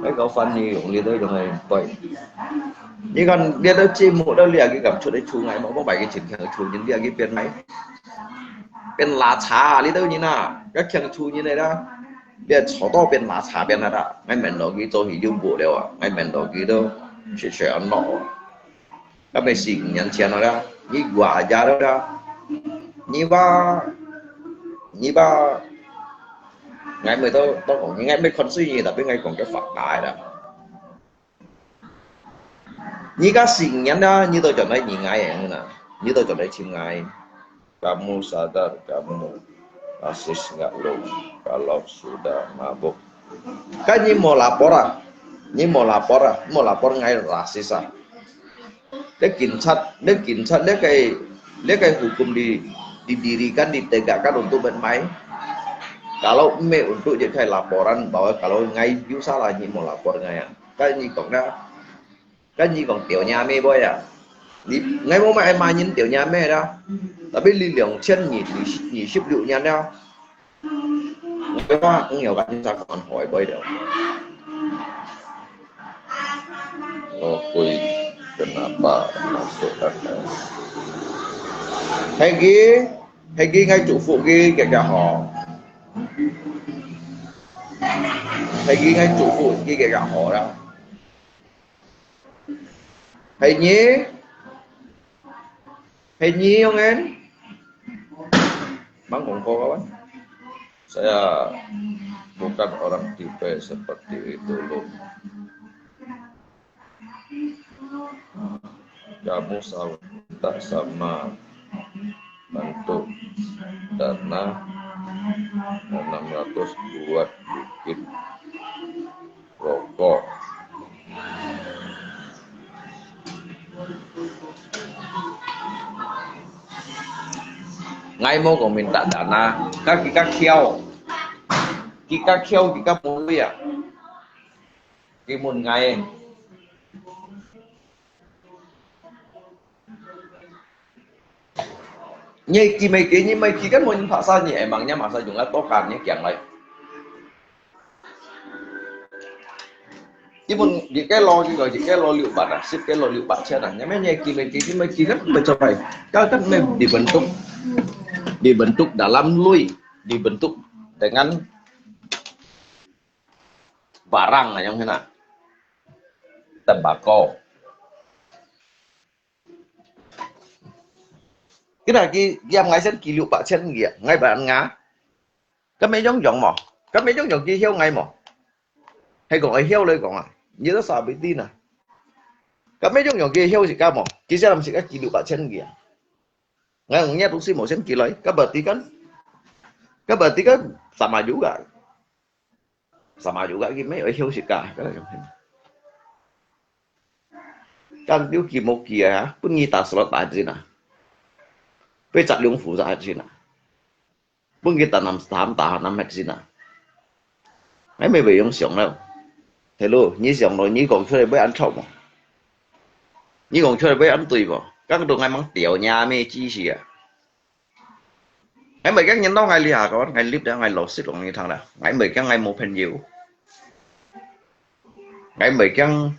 Ai kau Fanny用你都用个背。你看，你都節目都這個敢出來出來嘛，我買个錢強出人，你還去變賣，變拉茶，你都人啊，該強出人來啦。 你坐到邊拿茶邊啊啦，𠊎問到佢做起有無了啊，𠊎問到佢都食食安樂啊。該咪四五年前了啦，你話呀了啦，你話，你話，𠊎咪都，都講，𠊎咪看水你，tapi𠊎講个法大啦。 你个新年啊，你都轉來認𠊎个啦，你都轉來尋𠊎。Kamu sadar, kamu rasis nggak, Lum, kalau sudah mabuk? Kan你無lapor啊？你無lapor啊？無lapor𠊎rasis啊？你警察，你警察，你个，你个hukum di, didirikan, ditegakkan untuk buat main. Kalau 毋係 untuk jadi laporan bahwa kalau𠊎有salah，你無lapor𠊎啊？ 該你講啦，該你講條命咩話啊？你，𠊎無乜愛罵人條命咩啦，tapi你兩千二，二十六年了，𠊎話，嗯，有个你才講好个話了。我會跟阿爸拿手看看。係佢，係佢，𠊎祝福佢，佢个好。 係佢，𠊎祝福佢个好啦。係你，係你用个，Mang Kongko kawan. Saya bukan orang tipe seperti itu, Lum. Kamu sa-, tak sama bantu dana enam ratus buat bikin rokok. Ngai mo ko minta dana, ka kita kiau. Kita kiau, kita pului ya. Kimun ngai. Nyai ki mai ki, nyai mai ki kan mo nyin paksa nyai, emangnya masa jumlah tokan nyai kiang lai. Kimun di kelo juga, di kelo liu bat ah, sip kelo liu bat chen ah. Nyai mai nyai ki mai ki, ki mai ki kan mencapai. Kau kan mai dibentuk, dibentuk dalam lui, dibentuk dengan Barang啊，樣形啊，tembakau。佢那佢嫌𠊎先寄六百千个，𠊎辦啊。該咩樣樣無？該咩樣樣佢曉𠊎無？係講會曉來講啊，你都sabi din啊。該咩樣樣佢曉自家無？佢先毋係該寄六百千个啊。𠊎講你東西無先寄來，該berarti kan，該berarti kan sama juga。 Sama juga佢咩會曉自家，該樣。Kan有寄無寄啊？分佢打slot打先啊，分摘龍虎摘先啊，分佢打南打打南核先啊。𠊎乜會用想了。Hello，你想咯，你講出來會安全無？你講出來會安對無？講到𠊎吂吊你咩知識啊？ 𠊎毋係驚人當𠊎這下講，𠊎立了，𠊎老實講你聽啦，𠊎毋係驚𠊎無朋友，𠊎毋係驚，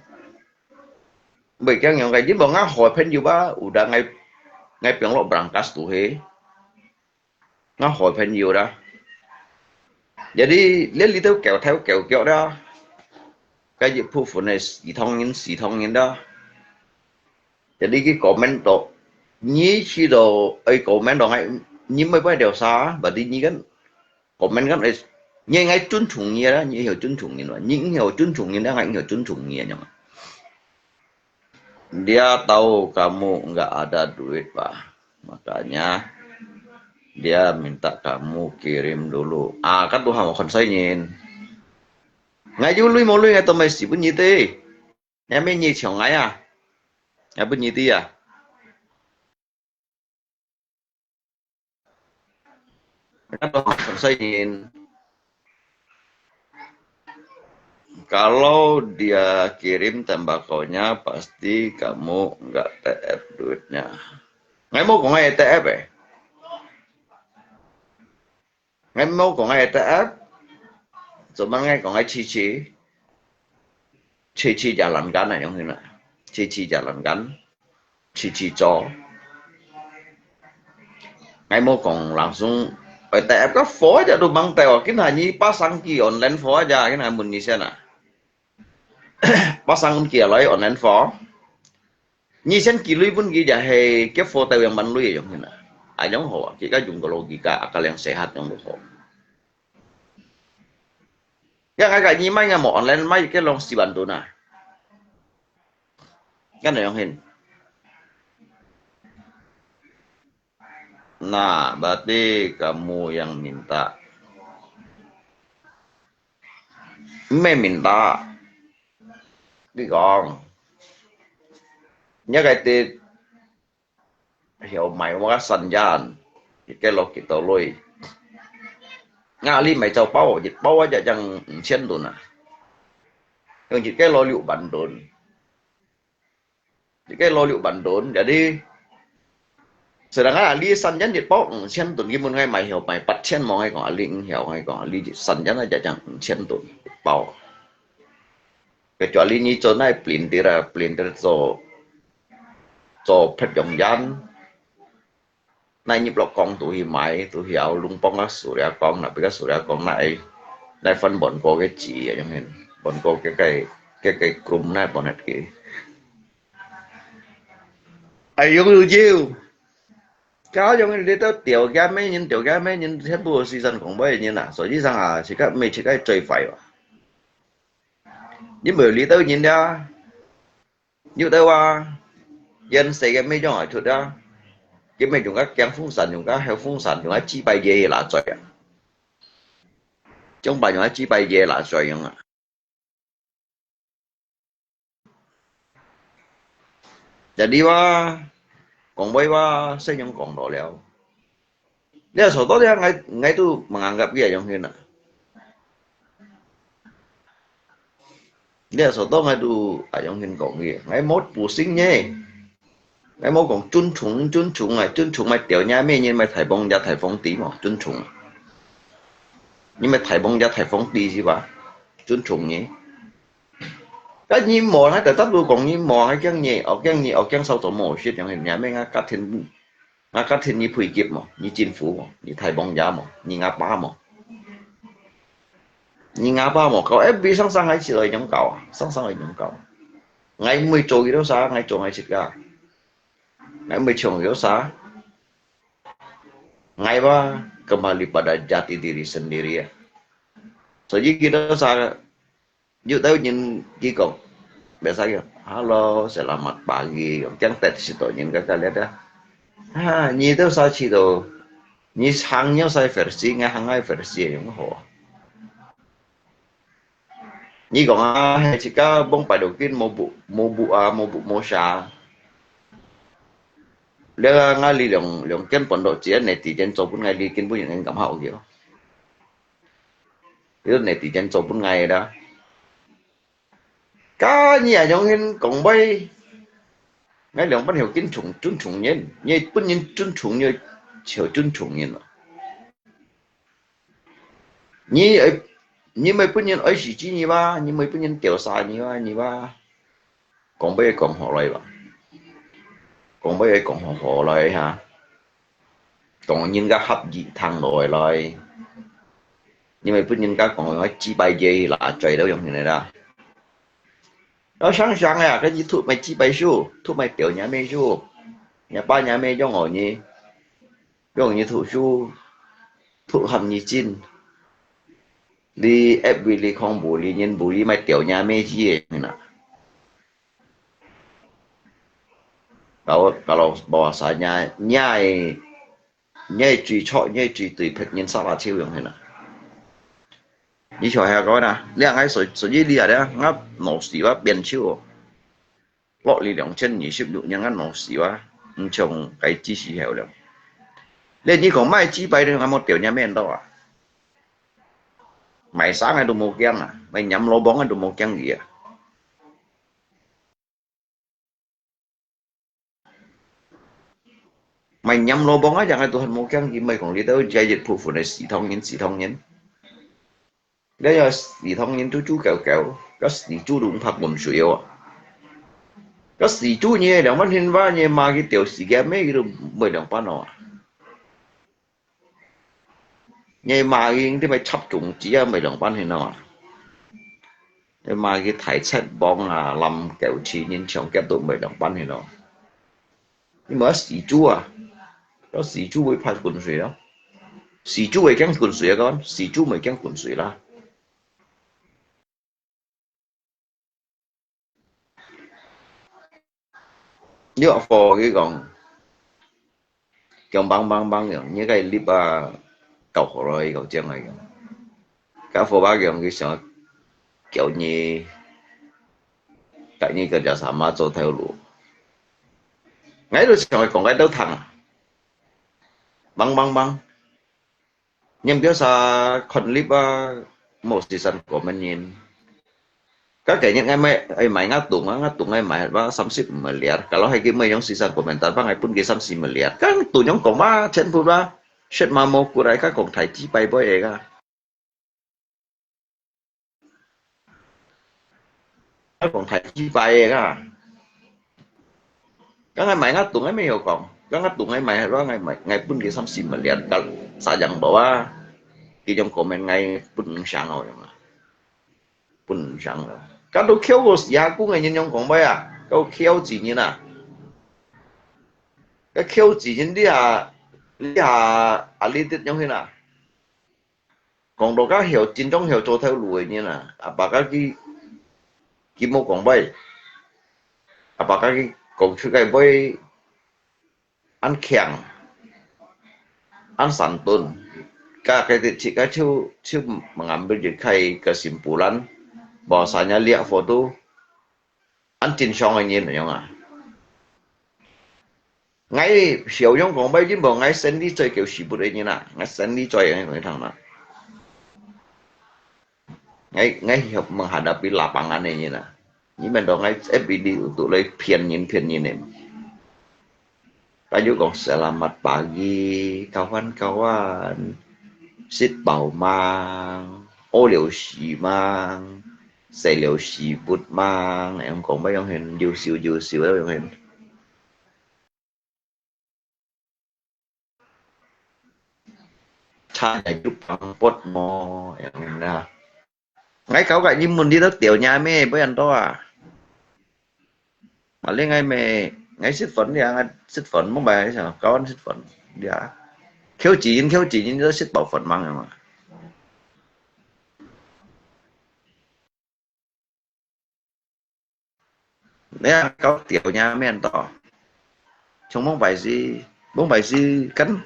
毋係驚樣个，因為𠊎好朋友啊，有當𠊎，𠊎放落brankas肚係，𠊎好朋友啦。Jadi，這裡頭搞頭搞腳啦，該一部分个西方人，西方人啦。 Jadi佢comment到，你去到愛comment到𠊎，你毋會拜條啥，berarti你kan comment kan愛，你愛尊重你啦，你曉尊重人嘛，你曉尊重人啦，𠊎曉尊重你啊，樣。Dia tahu kamu nggak ada duit, Pak. Makanya dia minta kamu kirim dulu. Ah，該都還無看衰人。𠊎有鐳無鐳，𠊎都毋係使分你个。 你乜你搶𠊎啊？𠊎分你知啊？Saya ingin, kalau dia kirim tembakonya, pasti kamu nggak T F duitnya. Ngai mau kong ngai T F eh. Ngai mau kong ngai T F, cuman ngai kong ngai cici, cici jalankan ah, yang sini. Cici jalankan, cici cho. Ngai mau kong langsung, eh, T F ka fo aja tu mang teo, kin hanyi pasang ki online fo aja, kin hamun ni siya na. Pasang ki alai online fo. Nyi sian ki lui pun ki ja he, kia fo teo yang ban lui yang sini. Ayong ho, ki ka yung ka logika, akal yang sehat yang ho. Yang agak nyi mai nga mo online mai ke long si bantu na. Kan yang hin. Nah, berarti kamu yang minta. Mê minta. Đi con. Nhớ cái tết. Hiểu mày mua cái sân gian. Cái lo kỹ tàu lui. Nga li mày châu bao, dịch bao aja jang chen dun à. Yung dịch cái lo liu bản dun. Dịch cái lo liu bản dun. Jadi, sedangkan ali sân gian dịch bao chen dun. Cái muốn ngay mày hiểu mày bắt chen mong ngay còn ali hiểu ngay còn ali sân gian aja jang chen dun. Bao. Kecuali nyi cho nai pelintir, pelintir cho, cho phet yong yan. Nai nyi blok kong tu hi mai, tu hi au lung pong ka surya kong, na pi ka surya kong nai, nai fan bon ko ke chi ya yong hin. Bon ko ke kai, ke kai krum nai bon het ke. Ai yong lu jiu. Ka yong hin le tao tiao ka me nyin, tiao ka me nyin, thiat bu si san kong bai nyin na. So ji sang a, si ka me si ka chui fai wa. Nyi me li tao nyin ya. Ñu tao wa, yên se ke me yong a chut ya. Ke me yong ka kiang phung san, yong ka heo phung san, yong ka chi bai ye la choi ya. Chong bai yong ka chi bai ye la choi yong a. Jadi wa, kong bai wa, se yong kong lo liao. Lia so to lia ngai, ngai tu menganggap lia yong hin a. Lia so to ngai tu a yong hin kong lia. Ngai mot pusing nye. Ngai mot kong chun chung, chun chung a, chun chung mai tiao nya me nyin mai thai bong ya thai bong ti mo, chun chung. Nyin mai thai bong ya thai bong ti si ba. Chun chung nye. Ka nyi mo ngai ta tap lu kong nyi mo ngai kiang nye, o kiang nye, o kiang sao to mo shit yong hin nya me ngai ka thin. Nga ka thin nyi phui kip mo, nyi chin fu mo, nyi thai bong ya mo, nyi nga pa mo. 你阿爸無教，FB常常𠊎自家恁樣教啊，常常恁樣教。𠊎毋會做佢兜儕，𠊎做𠊎自家。𠊎毋會像佢兜儕。𠊎話，kembali pada jati diri sendiri啊。所以佢兜儕，有兜人佢講，biasa佢，Halo, selamat pagi，講，驚得識到人个个咧啊。啊，你兜儕知道，你行你兜儕versi，𠊎行𠊎versi，有無好啊？ 你講啊，係自家摸排到緊，無布，無布啊，無布無啥。了啊，𠊎這兩，兩間搬到自家netizen做分𠊎，這間本人敢好个哦。這netizen做分𠊎个啦。該你也用心講話，𠊎兩班曉尊重，尊重人，你本人尊重，你曉尊重人啊。 你愛，你毋係分人愛死知你哇，你毋係分人丟下你哇，你哇，講話愛講好來哇，講話愛講好好來哈，講人家合意聽落來，你毋係分人家講話幾百句啦，嘴都用起來啦。要想想呀，該你吐賣幾百手，吐賣丟人家咩手，人家把人家咩用哦你。 用你讀書，讀喊你進。你FB裡看無理人，無理賣掉若妹子个啦。Kalau, kalau bahasanya，你个，你个最錯，你个最對別人煞下手用个啦。你像遐个啦，你愛所，所以你啊，你啊，我老死我變手哦。 落去兩千二十六年个老死哇，毋像該支時候了。你，你講賣雞排个，𠊎無掉若妹到啊。賣衫个都無驚啊，賣閻羅王个都無驚佢啊。 賣閻羅王啊，樣个都還無驚佢，莫講你兜這一部分个西方人，西方人。你有西方人都豬狗狗，該死豬都毋怕滾水哦。該死豬你兩萬天哇，你罵佢掉死个咩，佢都毋會兩萬哦。 你罵佢，你咪插種子啊，毋係兩班去咯。你罵佢大賊王啊，濫狗飼人搶劫都毋係兩班去咯。你莫死豬啊，有死豬會怕滾水咯。死豬會驚滾水啊，講，死豬毋會驚滾水啦。 你話佢講，講梆梆梆樣，你該粒啊，搞好了，佢講這樣來講。該火把講，佢想叫你，帶你个叫啥嘛做頭路。𠊎都想講該都聽啊，梆梆梆。 Nyam biasa khon lip ah, mo sisan comment nyin. Ka kaya nyin ngai mai, ai mai ngatung ah, ngatung ngai mai ba samsip meliar. Kalau hai ki mai yong sisan komentar ba ngai pun ki samsip meliar. Kan tu nyong kong ba, chen pun ba, shet ma mo kurai ka kong thai chi pai boy e ka. Ka kong thai chi pai e ka. Ka ngai mai ngatung ngai mai yo kong. Ka ngatung ngai mai, ba ngai mai, ngai pun ki samsip meliar. Ka sayang bawa ki nyong comment ngai pun sang o yong. Pun sang. Ka tu kiau ko sia ku ngai nyin nyong kong ba ya. Ka kiau chi nyin a. Ka kiau chi nyin dia, dia ali tit nyong hin a. Kong do ka hiau, chin chong hiau cho thau lu e nyin a. Apa ka ki, ki mo kong bai. Apa ka ki kong chu kai bai. An kiang. An san tun. Ka kai ti chi ka chu, chu mengambil je kai kesimpulan. Bahwasanya liak foto. An tin shong nyin yong a. Ngai xiao yong kong bai jin bo ngai sen li choi kiu si bu de nyin a. Ngai sen li choi ngai kong thang na. Ngai, ngai hiop menghadapi lapangan e nyin a. Nyi men do ngai F B D tu lai phian nyin, phian nyin em. Kayu kong selamat pagi, kawan-kawan. Sit bao mang, o liu si mang, sai liu si but mang. Yong kong bai yong hin, yu siu, yu siu, yong hin. Cha ya yu pang pot mo, yong hin na. 𠊎教个英文你都掉若咩，不然多啊。啊，另外咩，𠊎食飯了，𠊎食飯，莫買啥，教人食飯了。求自然，求自然，都食飽飯忙了嘛。 你啊，搞掉若面到。像往擺時，往擺時跟，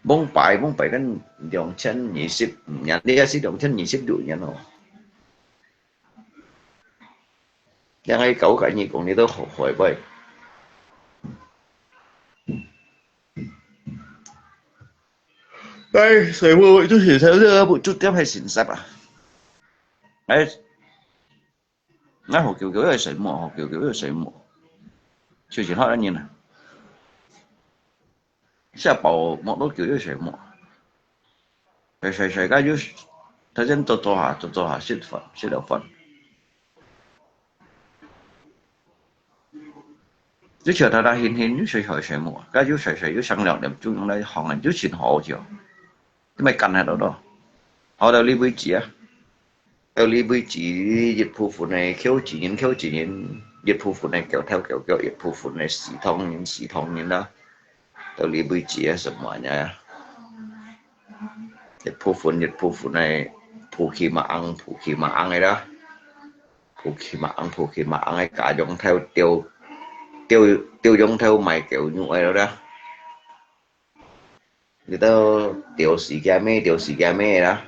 往擺，往擺跟兩千二十五年，你也是兩千二十六年哦。這樣搞个你講，你都後悔不？哎，所以我就是在這個就點還行煞啊。哎， 𠊎好久久个睡目，好久久个睡目，休息好一日啊。食飽目都久久睡目，睡睡睡，該就頭先做做下，做做下，食飯，食了飯。就笑到到興興，又睡睡睡目，該就睡睡又上兩點鐘，用來行啊，就真好笑。 你咪跟下落咯。好，到這為止啊。到這為止，一部分个求自然，求自然，一部分个搞頭搞腳，一部分个死唐人，死唐人啦。到這為止啊，什麼呢？一部分，一部分个，普奇馬昂，普奇馬昂个啦。普奇馬昂，普奇馬昂个，加羊頭，吊，吊，吊羊頭賣狗肉个啦。 你都丟時間咩？丟時間咩啦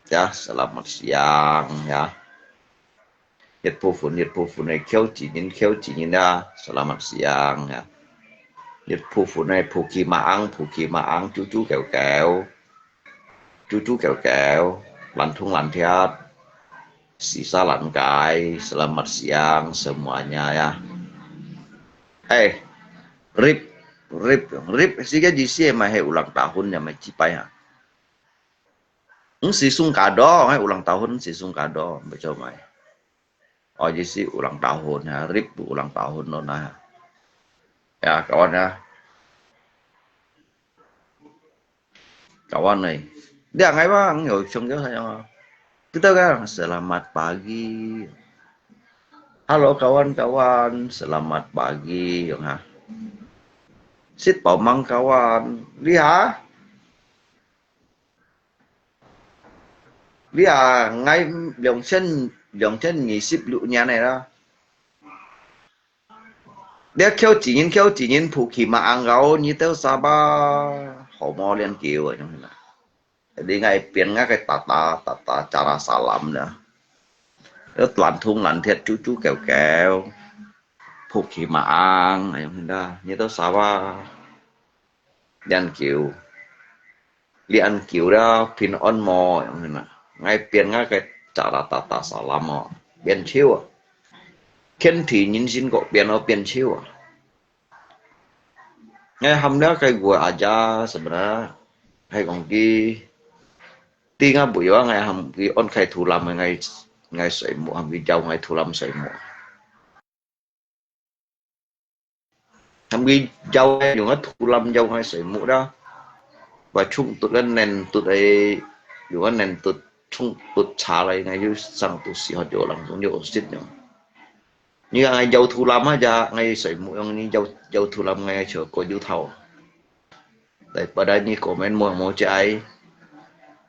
？Ya, selamat siang, ya. Iet phu fun, iet phu fun, eh, khiau jinin, khiau jinin, ya. Selamat siang, ya. Iet phu fun, eh, phu khi ma ang, phu khi ma ang, cucu kêu kêu. Cucu kêu kêu, lan thung lan thiat. Sisa lan kai, selamat siang semuanya, ya. Eh, rip, rip, rip, sige, di siya mahe ulang tahun ya, may cipay ha. Ang si sung kado, eh, ulang tahun si sung kado, baca mai. Oh, di si ulang tahun ha, rip ulang tahun lo na. Ya, kawan ya. Kawan ơi. Dia ngai bang, yo chung yo sayang. Kita kan, selamat pagi. Halo kawan-kawan, selamat pagi, yong ha. Sit pau mang kawan. Liha. Liha, ngai 兩千, 兩千二十六年个啦。 你khiau jinin, khiau jinin, phu khi ma ang gao, ni teu saba, homo lian kiu, yong na. Jadi ngai pian ngai kai tata, tata, cara salam na. Yo lan thung lan thiat, cucu kêu kêu, phu khi ma ang, yong na, ni teu saba. Lian kiu. Lian kiu da, pin on mo, yong na. Ngai pian ngai kai cara tata salam mo. Pian chiu. Khen thi nyin sin ko pian o pian chiu. Ngai ham da kai gua aja sebenarnya. Hai kong ki. Ti ngai bu yo ngai ham ki on kai thu lam ngai, ngai soi mu, ham ki jau ngai thu lam soi mu. Ham ki jau, yong a thu lam jau ngai soi mu da. Wa chung tut kan nen tut ai, yong a nen tut chung tut cha lai ngai yu sang tu si hot yo lang chung yo sit yong. Ni ngai jau thu lam ha ja ngai soi mu yong ni jau, jau thu lam ngai cho ko yu thao. Dai pada ni komen mo mo chai.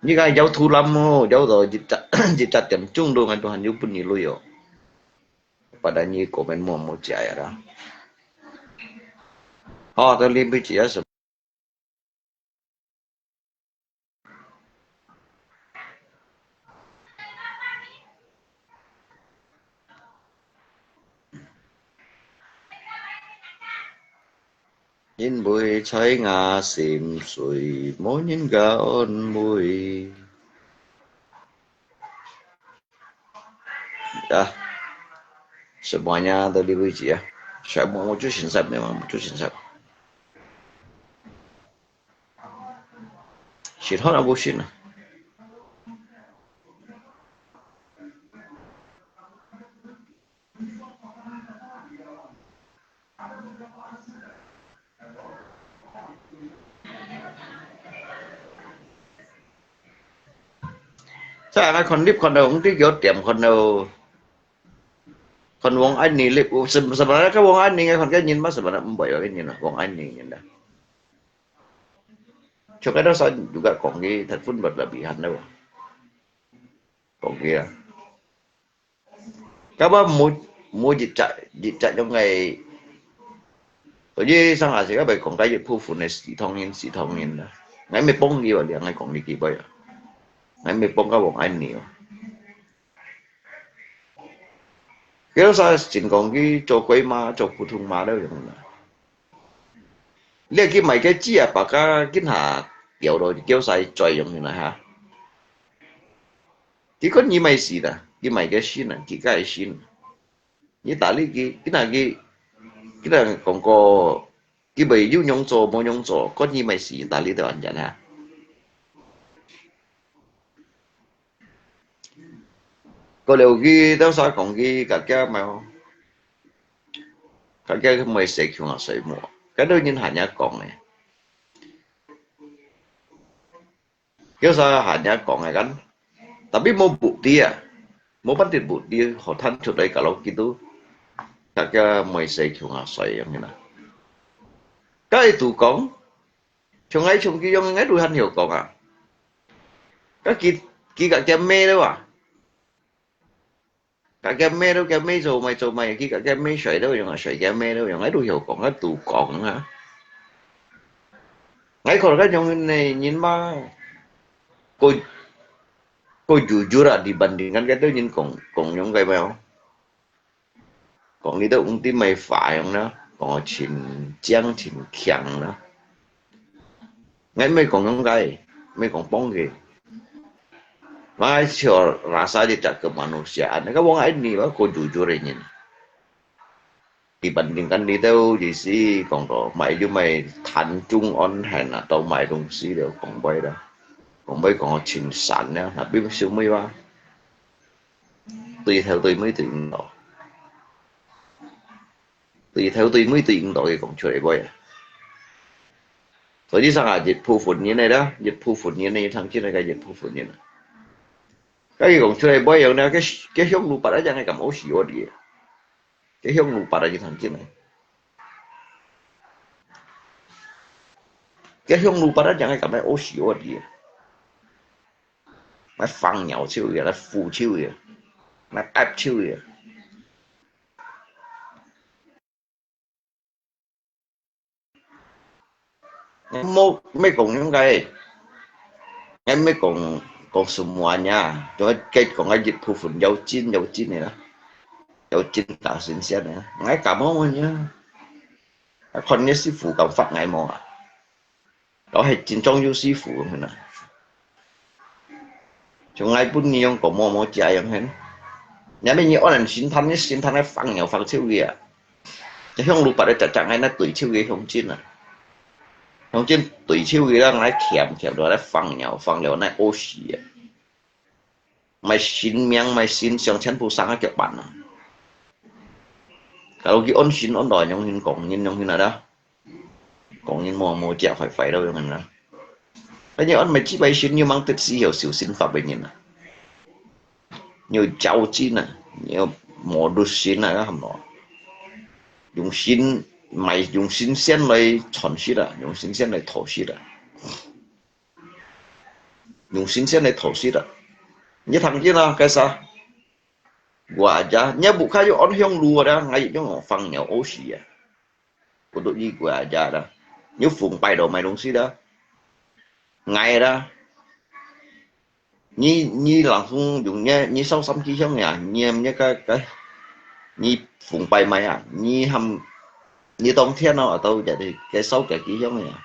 Ni ngai jau thu lam mo, jau to jit cha, jit cha tiam chung do ngai Tuhan yu pun ni lu yo. Pada ni komen mo mo chai ara. Ho, to lim pi chia se. Yin bui chai nga sim sui, mo yin ga on bui. Ya. Semuanya dari bui ya. Saya mau muncul sinsap memang muncul sinsap. Sin hot abu sin. Sa ngai看live看到，你叫點看到，看王安妮live，sebenarnya看王安妮，ngai看个人嘛，sebenarnya毋會有个人啊，王安妮人啊。像該到時juga講佢，他分別lebih han了，講佢啊。Kawa mo mo jejak jejak yang ngai. Jadi sang asi kabai kong kaya pu fun es di tong yin si tong yin la. Ngai me pong ki wa liang ngai kong ni ki boy. Ngai me pong ka wong ai ni. Kaya sa sin kong ki cho koi ma cho pu thung ma lo yang na. Lia ki mai ke chia pa ka kin ha kiao lo kiao sa choi yang na ha. Ki kon ni mai si da, ki mai ke sin na, ki kai sin. Ni tali ki, ki na ki, ki na kong ko, ki bai yu nyong cho, mo nyong cho, kon ni mai si, tali to an jan ha. Ko leo ki, tao sa kong ki, ka kia mai, ka kia mai se kiong a sai mo. Ka do yin ha nya kong e. Kiao sa hanya kong ai kan. Tapi mo bukti ah. Mo pantit bukti, ho than chut ai kalau kitu. Kaka moi sai kiong a sai yang na. Kai tu kong. Chung ai chung ki yang ngai tu han hiu kong ah. Ka ki, ki ka kia me lo ah. Ka kia me lo, kia me zo mai zo mai, ki ka kia me sai lo yang, sai kia me lo yang, ai tu hiu kong, ai tu kong ah. Ngai kor ka yang ne, yin ma, ko, ko jujur ah, dibandingkan ka tu yin kong, kong yang kai mai. Kong ni tu ung ti mai fa yang na, kong chin, chiang chin kiang na. Ngai mai kong yang kai, mai kong pong ke. Ngai sio rasa di tak ke manusia, an ka wong ai ni ba ko jujur yin. Dibandingkan ni tu, jadi si kong to, mai ju mai than chung on hen na, tao mai dong si lo kong bai da. Kong bai kong chin san na, tapi siu mai ba. Tui theo tui mai tui ndo. Tui theo tui mai tui ndo ke kong chua bai ah. Jadi sang ah, yit pu fun yin ne da, yit pu fun yin ne, thang chin ne ka yit pu fun yin. Ka ki kong chua bai yang na, ke, ke hiong lu pa da yang kam o si o di. Ke hiong lu pa da yit thang chin ne. Ke hiong lu pa da yang kam o si o di. Ngai fang nyao chiu ye, ngai fu chiu ye, ngai ap chiu ye. Mo, me kong yang kai. Ngai me kong, kong semuanya. Cuma kai kong ngai yit pu fun yau chin, yau chin ne la. Yau chin ta sin sian ne. Ngai ka mo mo nya. Kon ni si fu kam fak ngai mo ah. Đó係真正有師傅咁樣啊。從來本你用個摸摸家樣hen。你係你安人心態，你心態係放尿放臭个啊！你向路八个隻隻，𠊎那對臭个向前啊，向前對臭个啦，𠊎鉗鉗落來放尿放尿，那屙屎啊！ 買神明，買神像全部生个腳板啊。Kalau佢安神安來，用心講，人用心來啦。講人無無食壞壞咯，用人啦。Kaya安買幾百神，又mang得死又小心法个人啊。又較真啊，又無律神啊，係無？用神，買用神仙來傳食啊，用神仙來討食啊。 用神仙來討食啦。你聽見啦，該啥？我呀，你屋下有安香爐啦，𠊎用放尿屙屎啊。我都一個呀啦，有奉拜到買東西啦，𠊎啦。你你老公用你你燒三支香呀，你你个个，你奉拜買啊，你還你當天咯，到這裡該燒幾支香呀。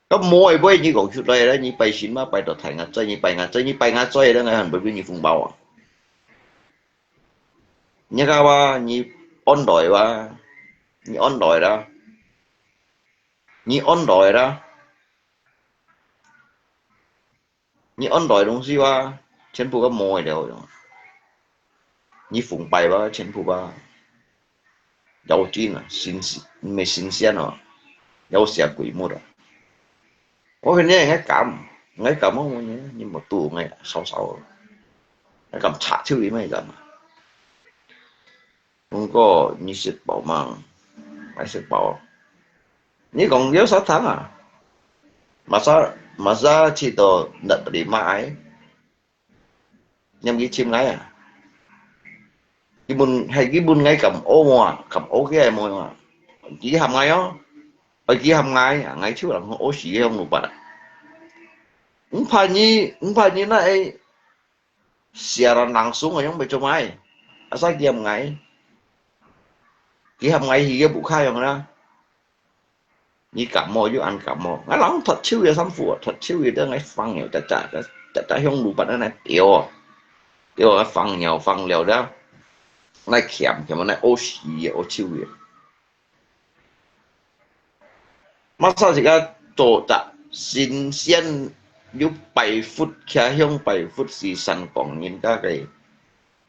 該無个話，你講出來啦，你拜神嘛，拜到大額嘴，你拜額嘴，你拜額嘴啦，𠊎還會分你紅包啊？你看哇，你安來哇，你安來啦，你安來啦。 你安來東西哇，全部都無个了。你奉拜哇，全部哇，妖精啊，神仙，毋係神仙哦，妖邪鬼物啊。我跟你講，敢， ，𠊎感冒無呢，你莫堵𠊎燒燒，𠊎感冒就會麼个嘛。毋過你食飽吂？𠊎食飽。你講有啥通啊？Masa masa去到那裡買，你毋去尋𠊎啊？佢問，係佢問𠊎感冒無啊？感冒个無啊？佢喊𠊎哦，愛佢喊𠊎啊，𠊎就人講屙屎个香爐拔啊。毋怕你，毋怕你那會 寫了冷書，𠊎仰會做麼个？Asal佢喊𠊎，佢喊𠊎去个屋下樣啦。你感冒就恁感冒，𠊎人脫手个衫褲啊，脫手个都𠊎放了，隻隻隻隻香爐拔恁樣丟啊，丟啊放了放了了，𠊎撿撿𠊎屙屎个屙手个。 Masa自家做隻神仙，有拜佛，擎香拜佛時辰講人家个，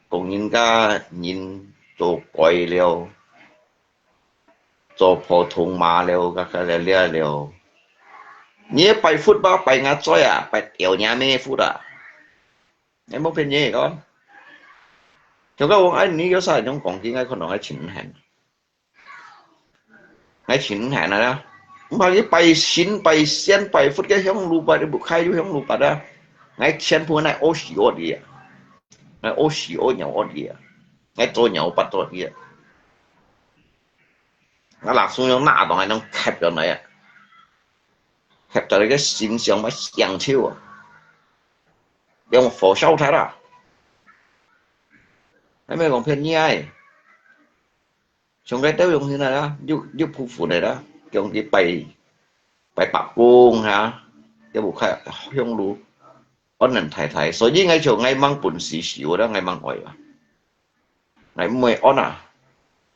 講人家人做鬼了，做普通馬了，該个了了了。你拜佛吧，拜𠊎嘴啊，拜掉你咩佛啊？你無騙你講。就講，哎，你有啥種講起，𠊎可能愛請人。 𠊎請你行啦，毋怕去拜神、拜仙、拜佛个香爐拔，你屋下有香爐拔啊！𠊎全部拿屙屎屙去啊！𠊎屙屎屙尿屙去啊！𠊎做尿拔做去啊！𠊎冷水用拿到𠊎用吸上來啊！吸到你个身上，𠊎香臭啊！用火燒它啦！𠊎無講騙你啊！ 像該兜樣形來啦，又又普普个啦，叫佢拜拜伯公哈，也無開香爐，安人太太，所以𠊎就𠊎吂本事修啦，𠊎吂愛啊，𠊎毋會安啊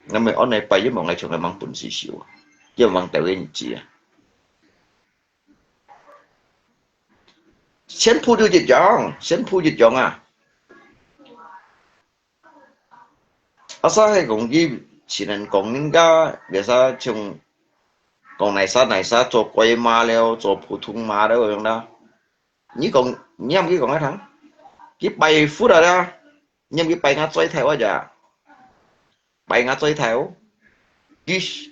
，𠊎毋會安來拜，因為𠊎就𠊎吂本事修啊，也吂兜个日子啊。先普就一樣，先普一樣啊。 Asal係講佢前人講人家，biasa像講哪儕哪儕做鬼馬了，做普通馬了樣啦。你講，你喊佢講个聽，佢拜佛啊啦，你喊佢拜𠊎嘴頭啊呀，拜𠊎嘴頭，佢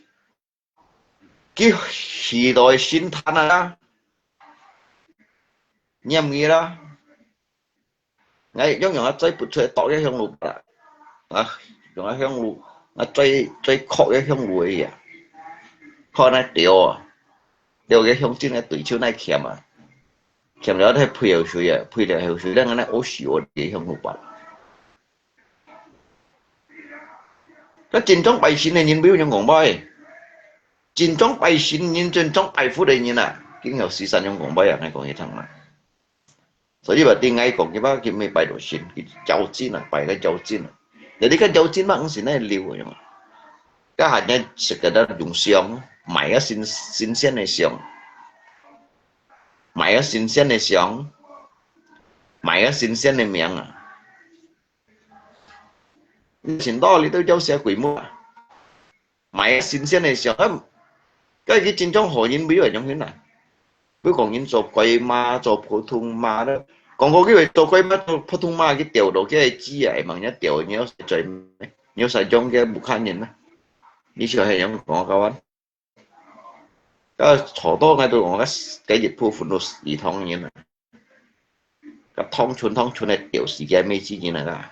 佢去到神壇啊啦，你喊佢啦。 𠊎用用啊嘴拔出來剁个香爐拔，啊，用啊香爐，啊嘴嘴搿个香爐个啊，搿來丟啊，丟个香精个對手來撿啊，撿了再配口水啊，配了口水，咱安尼屙屎屙个香爐拔。該真正拜神个人，毋會用講話，真正拜神人，真正拜佛个人啊，今有時間用講話啊，𠊎講一趟啊。 所以話，頂𠊎講，佢話佢毋係拜到神，佢較真啊，拜个較真啊。Jadi較較真嘛，毋係那溜个嘛。該下呢，食个都用香，買个新新鮮个香，買个新鮮个香，買个新鮮个名啊。你尋到你都叫寫鬼目啊？ 買新鮮个相，啊，該佢真正好人，毋會用心啦。比如講人做鬼馬，做普通馬了，講過佢會做鬼馬，做普通馬，佢掉落去个紙啊，會問人掉，你有使做咩？你有使用个屋下人啊？你就係用講个話。該坐到該度，我个該一部分都係唐人啊。 个湯村湯村个屌絲个咩之人來啦。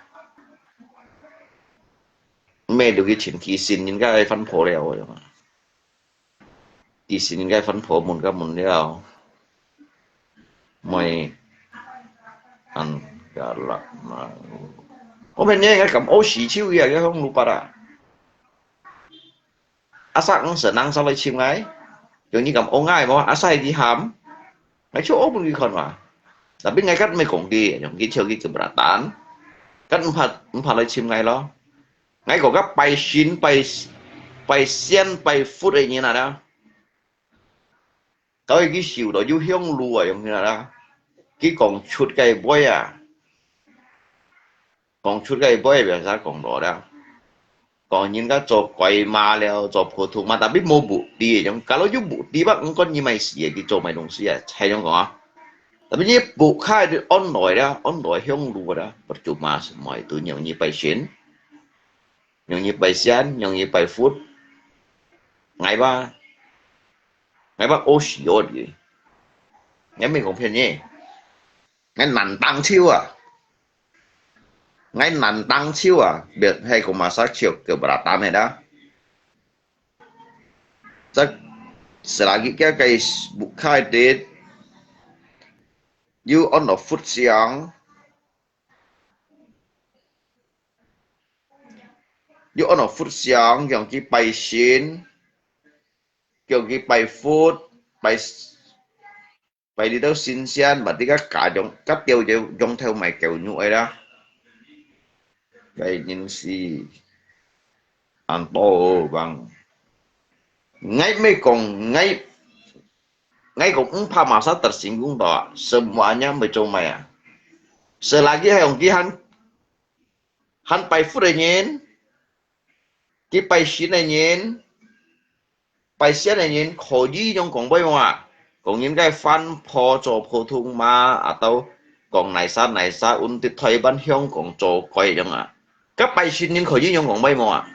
咩就去尋佢先，人家个番婆了，佢先人家番婆問个問了，咪，嗯，ya lah，嘛，我明年个咁屙屎臭个，个香爐拔啊！ Asal ang senang sampai chim ngai. Yung ni kam ongai mo, asal di ham. Ngai chu opun ki kon ma. Tapi ngai kat me kong di, yung ki cheu ki keberatan. Kat empat, empat lai chim ngai lo. Ngai ko kat pai shin, pai, pai sian, pai foot ai ni na da. Kau ki siu do yu hiong lu ai yung ni na da. Ki kong chut kai boy a. 講出个話，biasa講到了，講人家做鬼馬了，做普通馬，tapi無目的个，講假如有目的吧，毋管你買死个，佢做買東西啊，係樣講啊。Tapi你屋下安來啦，安來香爐啦，percuma semua itu，讓你拜神，讓你拜仙，讓你拜佛。𠊎吧，𠊎吧屙屎屙尿，𠊎毋係講騙你，𠊎難當手啊！ 𠊎難當手啊，別係講masak手，keberatan係啦。Sa-，selagi佢个屋下个有安到佛像，有安到佛像，用佢拜神，用佢拜佛，拜 拜這兜神仙，berarti該家用，該表用，用頭賣狗肉个啦。該人是安到bang。𠊎毋係講，𠊎，𠊎講毋怕masak tersinggung到，semuanya毋係做麼个啊。Selagi係用佢還，還拜佛个人，佢拜神个人， 拜仙个人可以用廣東話無啊？講人个番婆做普通話，atau講哪儕哪儕，阮在台灣、香港做鬼樣啊？該拜神人可以用廣東話無啊？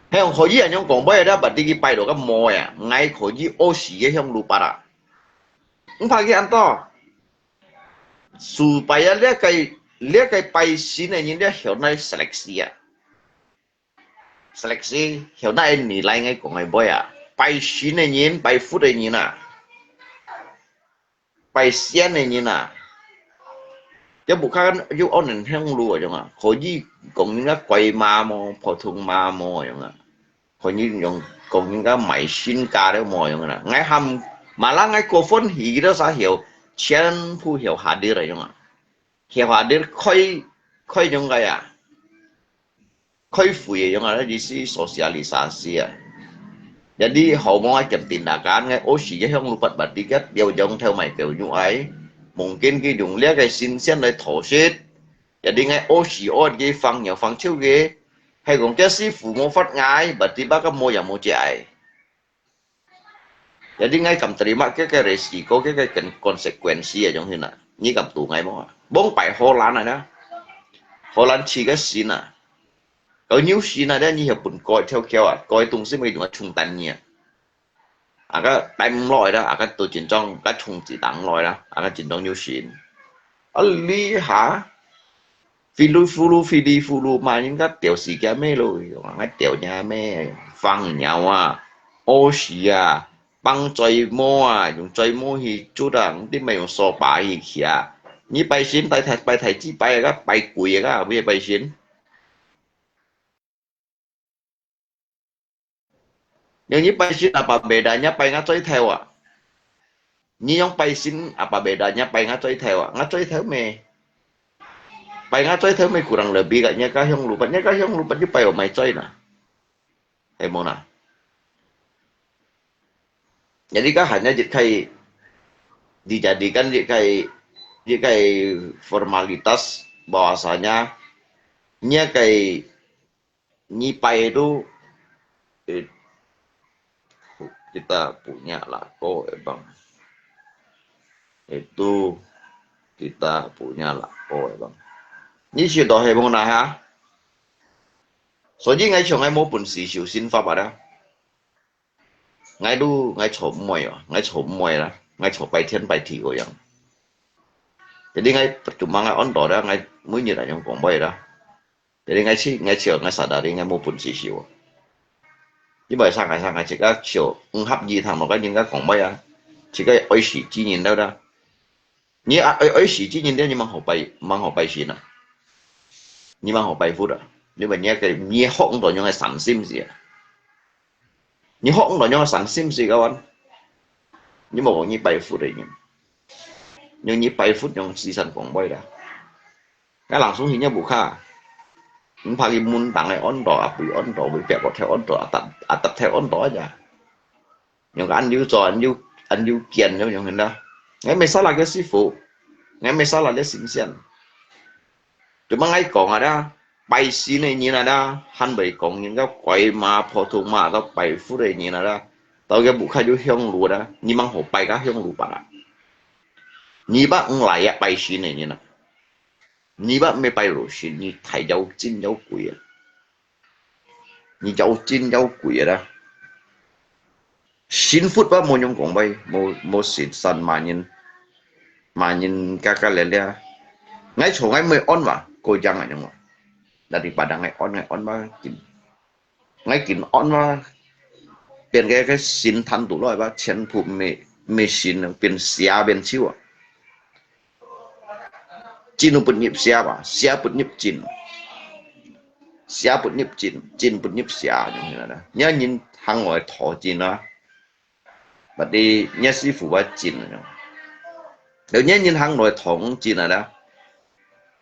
係用可以啊，用廣東話，但係佢拜到个無啊，𠊎可以屙屎个香爐拔啊！毋怕佢安到，supaya這个，這个拜神个人，這曉得seleksi啊！ Seleksi，曉得你來𠊎講个話啊，拜神个人，拜佛个人啊，拜仙个人啊，這屋下有安到香爐樣啊，可以講人家鬼話無，普通話無樣啊，可以用講人家賣身家了無樣啊。𠊎喊，malah𠊎過歡喜，佢兜儕曉，全部曉hadir个樣啊，曉hadir開，開樣个啊。 開會个樣啊，意思sosialisasi啊。Jadi好無愛兼tindakan，𠊎屙屎个香爐拔拔，佢个表揚頭賣狗肉哀，mungkin佢用這个神仙來討食。Jadi𠊎屙屎屙佢放尿放臭个，係講佢師傅無發呆，berarti baka無也無解。 Jadi𠊎敢terima佢个risiko，佢个con-，konsekuensi啊，種形啊，你敢渡𠊎無啊？往擺荷蘭啊，荷蘭飼个神啊，有牛神啊，你曉分割條橋啊，割東西乜用啊沖淡你啊，啊个帶毋落啦，啊个都真正个沖子當落啦，啊个真正牛神。啊，你哈？ Filufulu，filifulu，嘛應該吊死佢咩咯？𠊎吊你咩？放尿啊，屙屎啊，放嘴毛啊，用嘴毛去捽啊，你毋係用掃把去挈啊？你拜神拜大，拜大姊拜个，拜鬼个，毋係拜神。 Yang你拜神apa bedanya拜𠊎嘴頭啊？你用拜神apa bedanya拜𠊎嘴頭啊？𠊎嘴頭咩？拜𠊎嘴頭咩kurang lebih个，你个香爐拔，你个香爐拔你拜我買嘴啦，係無啦？Jadi該hanya一个，dijadikan一个，一个formalitas bahwasanya你个 你拜都，呃，kita punya lako，係無？Itu kita punya lako，係無？你知道係無啦哈？所以𠊎想𠊎無本事修心法啊啦。 𠊎都，𠊎坐毋會哦，𠊎坐毋會啦，𠊎坐拜天拜地个樣。Jadi𠊎percuma𠊎安到啦，𠊎每日也用講話啦。Jadi𠊎去，𠊎去，𠊎sadar𠊎無本事修哦。因為啥个啥个，自家修，毋合意聽落个人家講話啊，自家愛死之人了啦。 你愛，愛，愛死之人了，你吂好拜，吂好拜神啊？你吂好拜佛啊？因為你个，你學毋到樣个善心事啊！你學毋到樣个善心事个話，你無講你拜佛个人，用你拜佛用時辰講話啦。該人送去你屋下，毋怕佢門當个安到，阿妹安到，會壁角頭安到，阿達，阿達頭安到啊！ 用个恁有做，恁有，恁有見，恁有形啦。𠊎毋係salah个師傅，𠊎毋係salah个神仙。Cuma𠊎講啊啦，拜神个人啊啦，還會講人家鬼嘛、普通嘛，到拜佛个人啊啦，到个屋下有香爐啦，你吂好拜个香爐吧啦。二百五來一拜神个人啊，二百五拜羅神，你太要真要貴啊！你要真要貴啊啦！神佛吧，無用講喂，無無神山罵人，罵人嘎嘎咧咧。𠊎坐𠊎毋會安嘛，過樣啊樣啊。那你把人愛安愛安嘛，緊 𠊎緊安嘛，變个个神壇肚來吧，全部毋係毋係神，變蛇變獸啊！神不入蛇吧，蛇不入神，蛇不入神，神不入蛇，樣樣啦。你看人行來討神啊，或者若師傅啊神啊，有人人行來討神啊啦，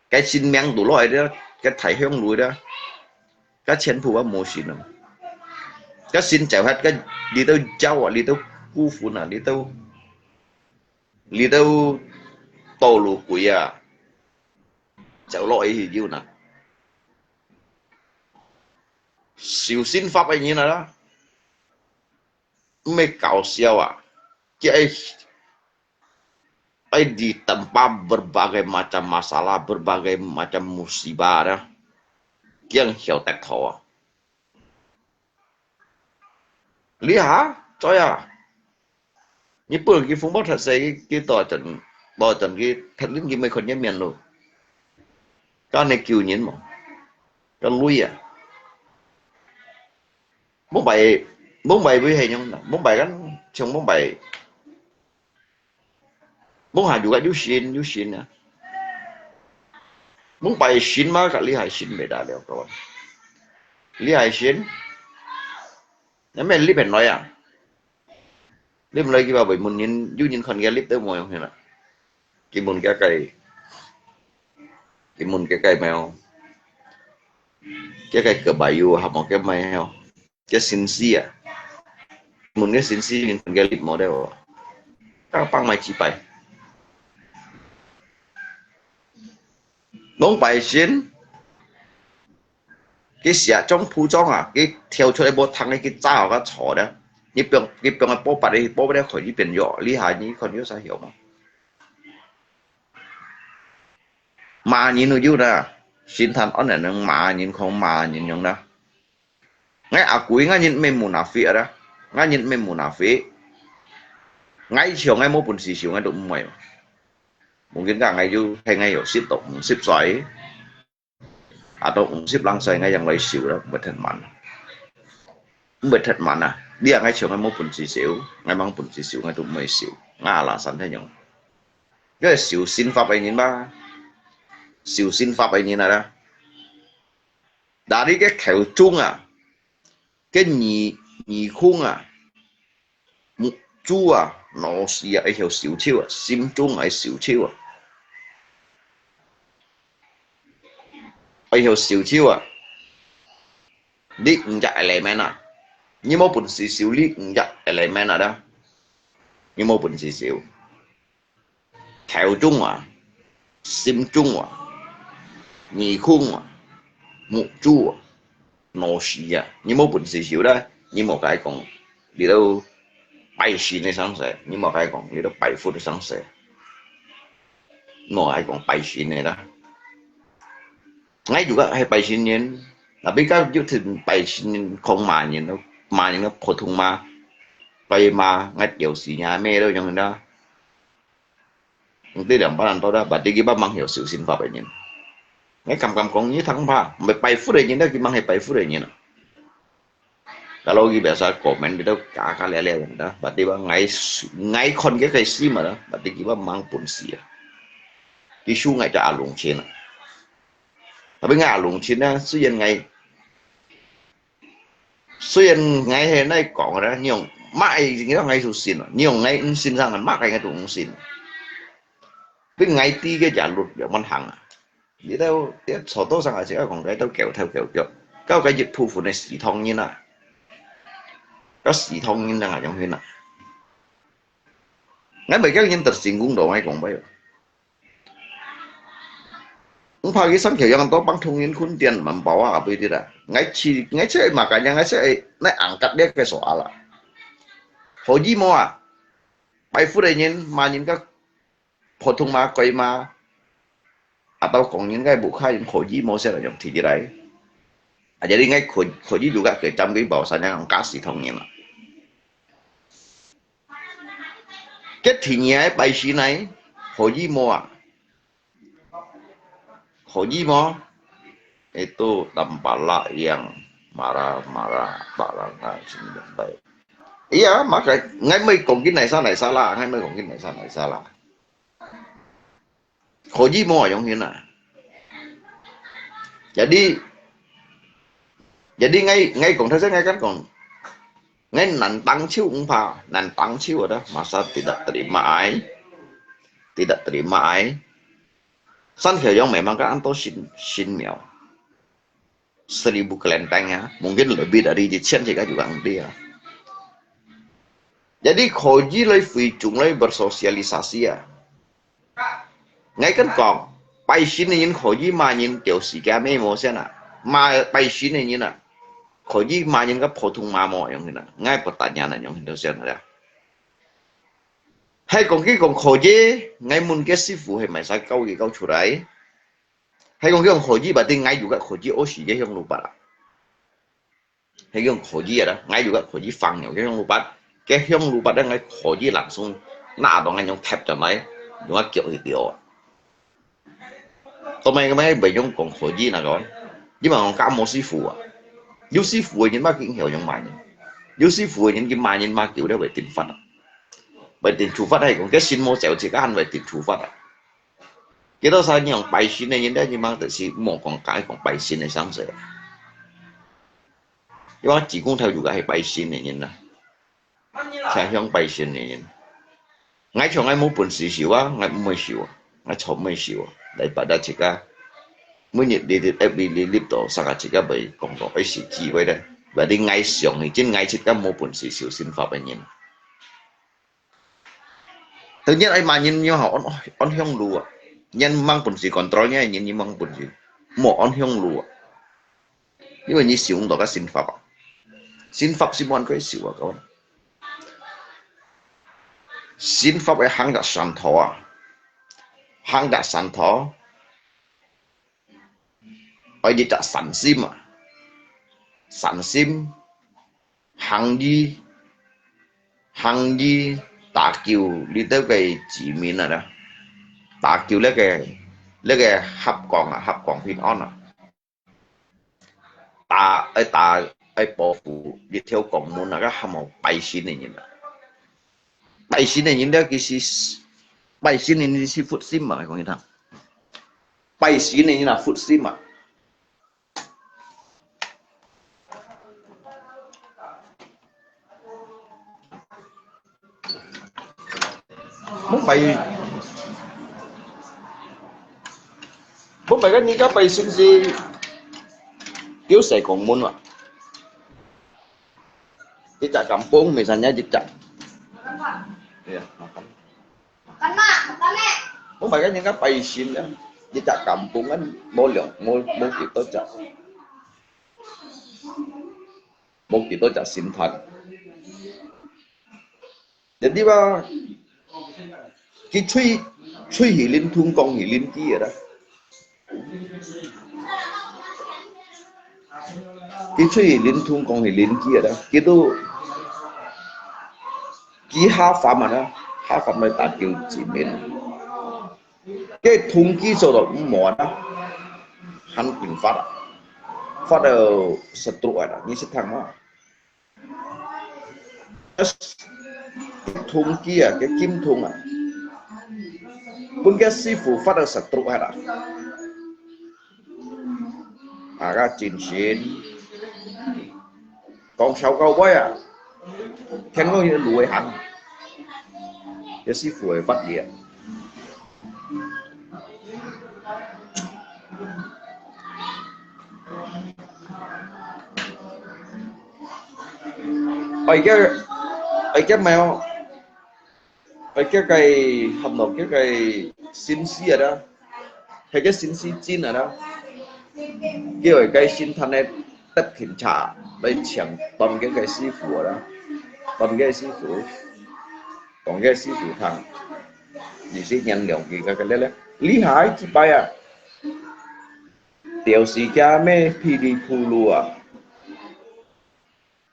該神明肚來个，該大香爐个。 該全部啊無神啊！該神走忒，該你兜走啊，你兜孤魂啊，你兜你兜道路鬼啊，走落去有哪？修仙法个人啊啦，毋係搞笑啊！佢愛 Ai ditempa berbagai macam masalah, berbagai macam musibah dah. Kiang hiau tek thau ah. Liha, coy ah. Ni pun ki phung bot that sai ki to chân, to chân ki that lin ki mai khon ye mian lo. Ka ne kiu nyin mo. Ka lui ah. Mông bai, mông bai vui hay nhung, mông bai kan, chong mông bai. Mông hà juga yusin, yusin ah. Mông bai sin ma ka li hai sin bai da liao kawan. Li hai sin. Nè men lip hen noi ah. Lip noi ki ba bai mun nin, yu nin khon kia lip tơ mo yong hen ah. Ki mun kia kai. Ki mun kia kai mèo. Kia kai kơ bai yu ha mo kia mai heo. Kia sin si ah. Mun kia sin si nin khon kia lip mo deo. Ka pang mai chi bai. Mông bai sin. Ki sia chong phu chong ah, ki thiau chua bo thang ki cha ka chua da. Ni piong, ki piong bo pat, bo pat khỏi ni pian yo, li ha ni khon yo sa hiau ma. Mà nhìn nó dữ đó, xin than ôn này nó mà nhìn không mà nhìn nhung đó. Ngay à cuối ngay nhìn mê mù nà phí đó, ngay nhìn mê mù nà phí. Ngay chiều ngay mô bùn xì xìu ngay tụ mùi. Mungkin ka ngay yu hay ngay yo sip tok, sip soi. Atau sip lang soi ngay yang lai siu đó, mệt thật mắn. Mệt thật mắn à. Dia ngay chiều ngay mô bùn xì xìu, ngay mang bùn xì xìu, ngay tụ mùi siu. Ngay là sẵn thế nhung. Cái siu xin pháp ấy nhìn ba. Siu xin pháp ấy nhìn à đó. Dari cái khẩu trung à, cái nhị, nhị khung à, mục chu à, nó xì à, ai hiểu siu chiu à, sim trung ai siu chiu à. Ai hiểu siu chiu à. Li ngja element à. Ni mô bùn xì xìu li ngja element à đó. Ni mô bùn xì xìu. Khẩu trung à, sim trung à, nhị khung à, mục chu à, nó xì à. Ni mô bùn xì xìu đó, ni mô cái kong, li đâu bai xin này sang sẻ, ni mô cái kong, li đâu bai phút này sang sẻ. Nó ai kong bai xin này đó. Ngay juga hay bai xin nhân, tapi ka yu thìn bai xin nhân không mà nhân, mà nhân nó phổ thông mà, bai mà ngay tiểu sĩ nhà mẹ đâu nhung đó. Nti liang pa nan to da, bati ki ba mang hiu siu sin fa bai nyin. Ngai kam kam kong nyi thang pa, mbai bai fu de nyin da, ki mang he bai fu de nyin. Kalau ki biasa komen di to ka ka le le da, bati ba ngai ngai kon ke kai si ma da, bati ki ba mang pun si. Ki su ngai ta alung chin. Tapi ngai alung chin na, su yen ngai 雖然𠊎係恁樣講个啦，你用麼个，你用𠊎就信咯，你用𠊎毋信，生人麼个𠊎都毋信。比𠊎知个也律也蠻行啊。你兜，你坐到上下自家講，該兜狗頭狗腳，到該一部分个死唐人啊，該死唐人啊，樣樣啊。𠊎毋係叫人得成功到，𠊎講白。 毋怕佢生條樣都幫同人困點，蠻包啊，不一定啊。𠊎去，𠊎去馬家娘，𠊎去那angkat這個手啊啦。好意無啊？拜佛个人，罵人个，普通話、國語話，啊，到講人个屋下人可以無先來用提起來。啊，jadi𠊎可，可以juga ke jam ke bawah sana用假死通人啊。Ke第二个拜神呢，可以無啊？可以無？Itu tampaklah yang marah-marah, barang-barang. Iya, maka ngai mai kong kin nai sa nai sa lah, ngai mai kong kin nai sa nai sa lah. Kho yi mo ayong hin ah. Jadi, jadi ngai, ngai kong thai sa ngai kan kong, ngai nan tang chiu ung pa, nan tang chiu ada, masa tidak terima ai, tidak terima ai. San khe yong memang kan anto sin, sin miao. Seribu kelenteng ya, mungkin lebih dari 一千 juga ang dia. Jadi kho yi lai fui chung lai bersosialisasi ya. Ngai kan kong, pai sin ni yin kho yi ma yin tiu si kia me mo sian ah. Ma pai sin ni yin ah. Kho yi ma yin ka 普通話 mo yong hin ah. Ngai pertanyaan yong hin tiu sian ah. Hai kong ki kong kho yi, ngai mun ke 師傅 hai mai sa kau ki kau churai. Hai kong ki kong kho yi, berarti ngai juga kho yi, oh si ye hiong lupa lah. Hai kong kho yi ada, ngai juga kho yi fang yo, ke hiong lupa, ke hiong lupa ada ngai kho yi langsung, na adong ngai nyong tap jam lai, nyong kiok hi dio. Tao mai ngai bai nyong kong kho yi na kong, yi ma kong ka mo 師傅 ah. Yu 師傅 yin ma king hiao nyong mai yin. Yu 師傅 yin ki mai yin ma kiu de bai tin fat ah. Bai tin chu fat hai kong, ke sin mo chèo chi ka han bai tin chu fat ah. Kita sa nyong pai sin ni yin de, yi ma te si mo kong ka kong pai sin ni sang se. Yi ma ji kong thao juga hai pai sin ni yin na. Cha hiong pai sin ni yin. Ngai chong ngai mo pun si siu ah, ngai mo siu ah, ngai chong mo siu ah. Lai pa da chi ka. Mo ni di di, eh, di di di to, sa ka chi ka bai kong kong, eh, si ji bai de. Bai di ngai siong ni, jin ngai chi ka mo pun si siu sin fa bai yin. Tự nhiên ai ma yin yo hao on, on hiong lu ah. Yin mang pun si control nya, yin yin mang pun si. Mo on hiong lu ah. Yi ma ni siu ung to ka sin fa ah. Sin fa si mo an koi siu ah kong. Sin fa ai hang da san tho ah. Hang da san tho. Ai di da san sim ah. San sim. Hang yi. Hang yi ta kiu li teo ke ji min ah da. Ta kiu le ke, le ke hap kong ah, hap kong pin on ah. Ta, ai ta, ai po fu, yi thiao kong mun ah, ka ham mo pai sin ni yin ah. Pai sin ni yin de ki si, pai sin ni yin si phut sim ah, kong yi thang. Pai sin ni yin ah phut sim ah. Mông pai, mông pai kan ni ka pai sin si kiu sai kong mun ah. Di cha kampung misalnya di cha. Ya, makan. Mông pai kan ni ka pai sin ya. Di cha kampung kan mo liang, mo, mo ki to cha. Mo ki to cha sin than. Jadi ba, ki chui, chui hi lin thung kong hi lin ki ada. Ki chui hi lin thung kong hi lin ki ada. Ki tu, ki ha fam ada, ha fam mai ta kiu ji min. Ke thung ki so do mo ada, han pin fat ah. Fat ah, sa tru ada, ni si thang ma. Thung ki ah, ke kim thung ah. Pun ke 師傅 fat ah sa tru ada. Ah, ka jin sin. Kong sao kau bai ah. Thian kong ye lu hang. Ke 師傅 ai fat ye. Ai ke, ai ke mèo, ai ke cái hầm nọ ke cái sin si ada, hay ke sin si jin ada, kêu ai cái sin than này tập kiểm tra, lai chiang tôm ke cái 師傅 ada, tôm ke 師傅, tôm ke 師傅 thang. 二十年兩个个个咧咧，厲害，幾擺啊！吊死佢咩噼里噗嚕啊！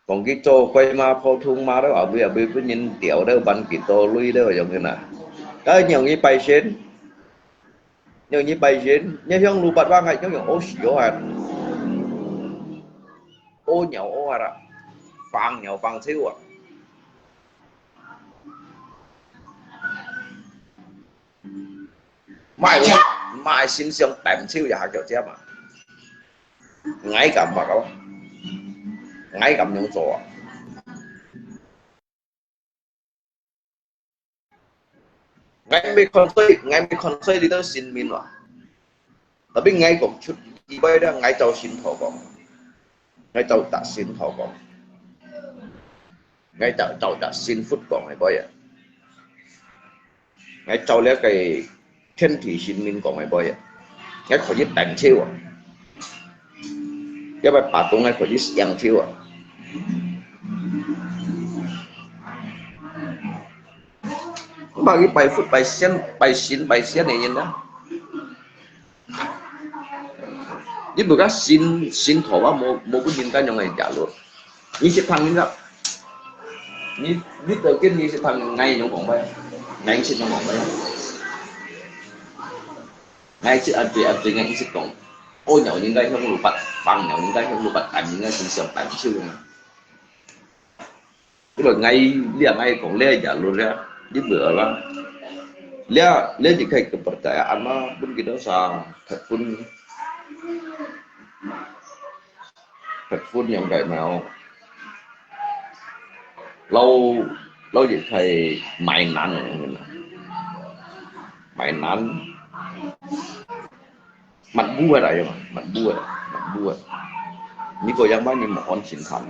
講佢做鬼嘛，普通嘛，都後尾後尾分人吊，都還幾多鐳都用个啦。該容易拜神，容易拜神，你向路八萬个，用用屙屎屙啊，屙尿屙啊啦，放尿放臭啊！ 買買心想等手也下腳尖嘛。𠊎敢嘛，𠊎敢樣做啊？𠊎毋係看衰，𠊎毋係看衰你兜神明啊。Tapi𠊎講出意外了，𠊎照神道講，𠊎照大神道講，𠊎照照大神佛講个話啊。 𠊎照這个天地神明講个話啊，𠊎可以等手啊，這擺把東𠊎可以贏手啊。毋係去拜佛、拜仙、拜神、拜仙个人啊。 你毋好講信，信徒啊，無，無分人家用个壓力。你識聽人家，你，你都跟你識聽，𠊎用講話，𠊎識用講話。𠊎識啊，對啊，對，𠊎識講。屙尿人家向路八，放尿人家向路八，但人家身上但手用啊。 Itulah ngai, liang ngai kong liang ya lu liang, di beuh lah. Liang, liang di kai kepercayaan mah, pun kita sa, pun, pun yang kai mau. Lau, lau di kai mainan yang mana. Mainan. Mat buat ayo, mat buat, mat buat. Ni ko yang ba ni mo on sin than.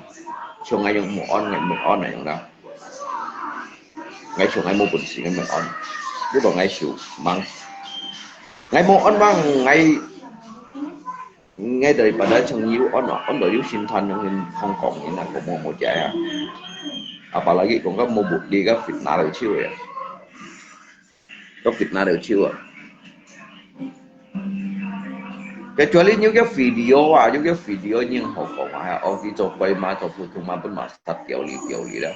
Chong ayo mo on, ngai mo on ayo na. Ngai chong ngai mo bun sin ngai mo on. Ni ko ngai su mang. Ngai mo on bang ngai, ngai daripada chong yu on, on do yu sin than yang in Hong Kong ni na ko mo mo jaya. Apalagi kong ka mo bu di ka fitnah lai chiu ya. Có Việt Nam đều chưa? Cái chùa Linh những cái video à, những cái video nhưng hậu cộng à, ông đi cho quay mà cho phù thu mà bên mà sắp tiểu lý tiểu lý đó.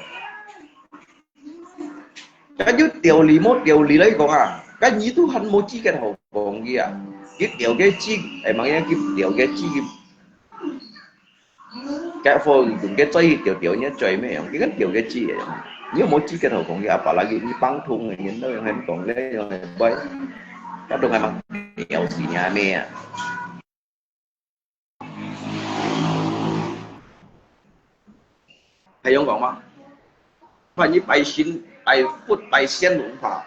Cái như tiểu lý một tiểu lý đấy con à, cái như tu hành một chi cái hậu cộng gì à, cái tiểu cái chi, em mang cái tiểu cái chi 該貨用个最條條呢，最咩樣？佢个條个字个樣。你有無資格同佢講个？Apalagi你幫同个人都用人講个，用人拜，該都係嘛？表示你係咩啊？係用講嗎？Apa你拜神、拜佛、拜仙都毋怕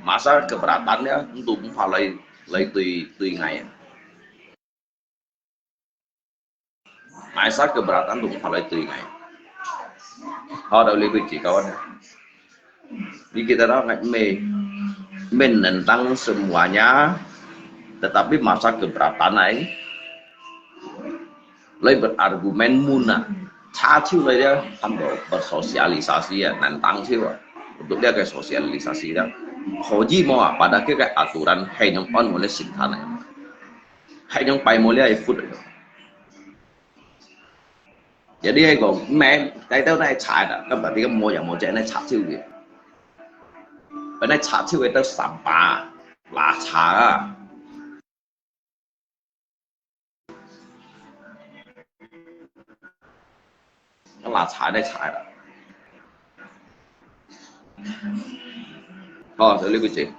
，masa keberatan呢，都毋怕來，來對，對𠊎啊。 Masa keberatan tu kalau itu ingai. Hau dah boleh pergi kawan. Jadi kita tahu ngai me, menentang semuanya, tetapi masa keberatan ai, lai berargumen muna. Caciu lai dia, kan bersosialisasi ya, nentang sih, Wak. Untuk dia ke sosialisasi dah. Hoji mau apa dah ke aturan, hai nyong on mulai singkana. Hai nyong pai mo liai phut. Jadi hai kong, men, tai tau nai chai da, kan berarti kan mo yang mo cai nai chai chiu ge. Nai chai chiu ge tau sampah, la chai a. Kan la chai nai chai da. Hau, so lui kui chi.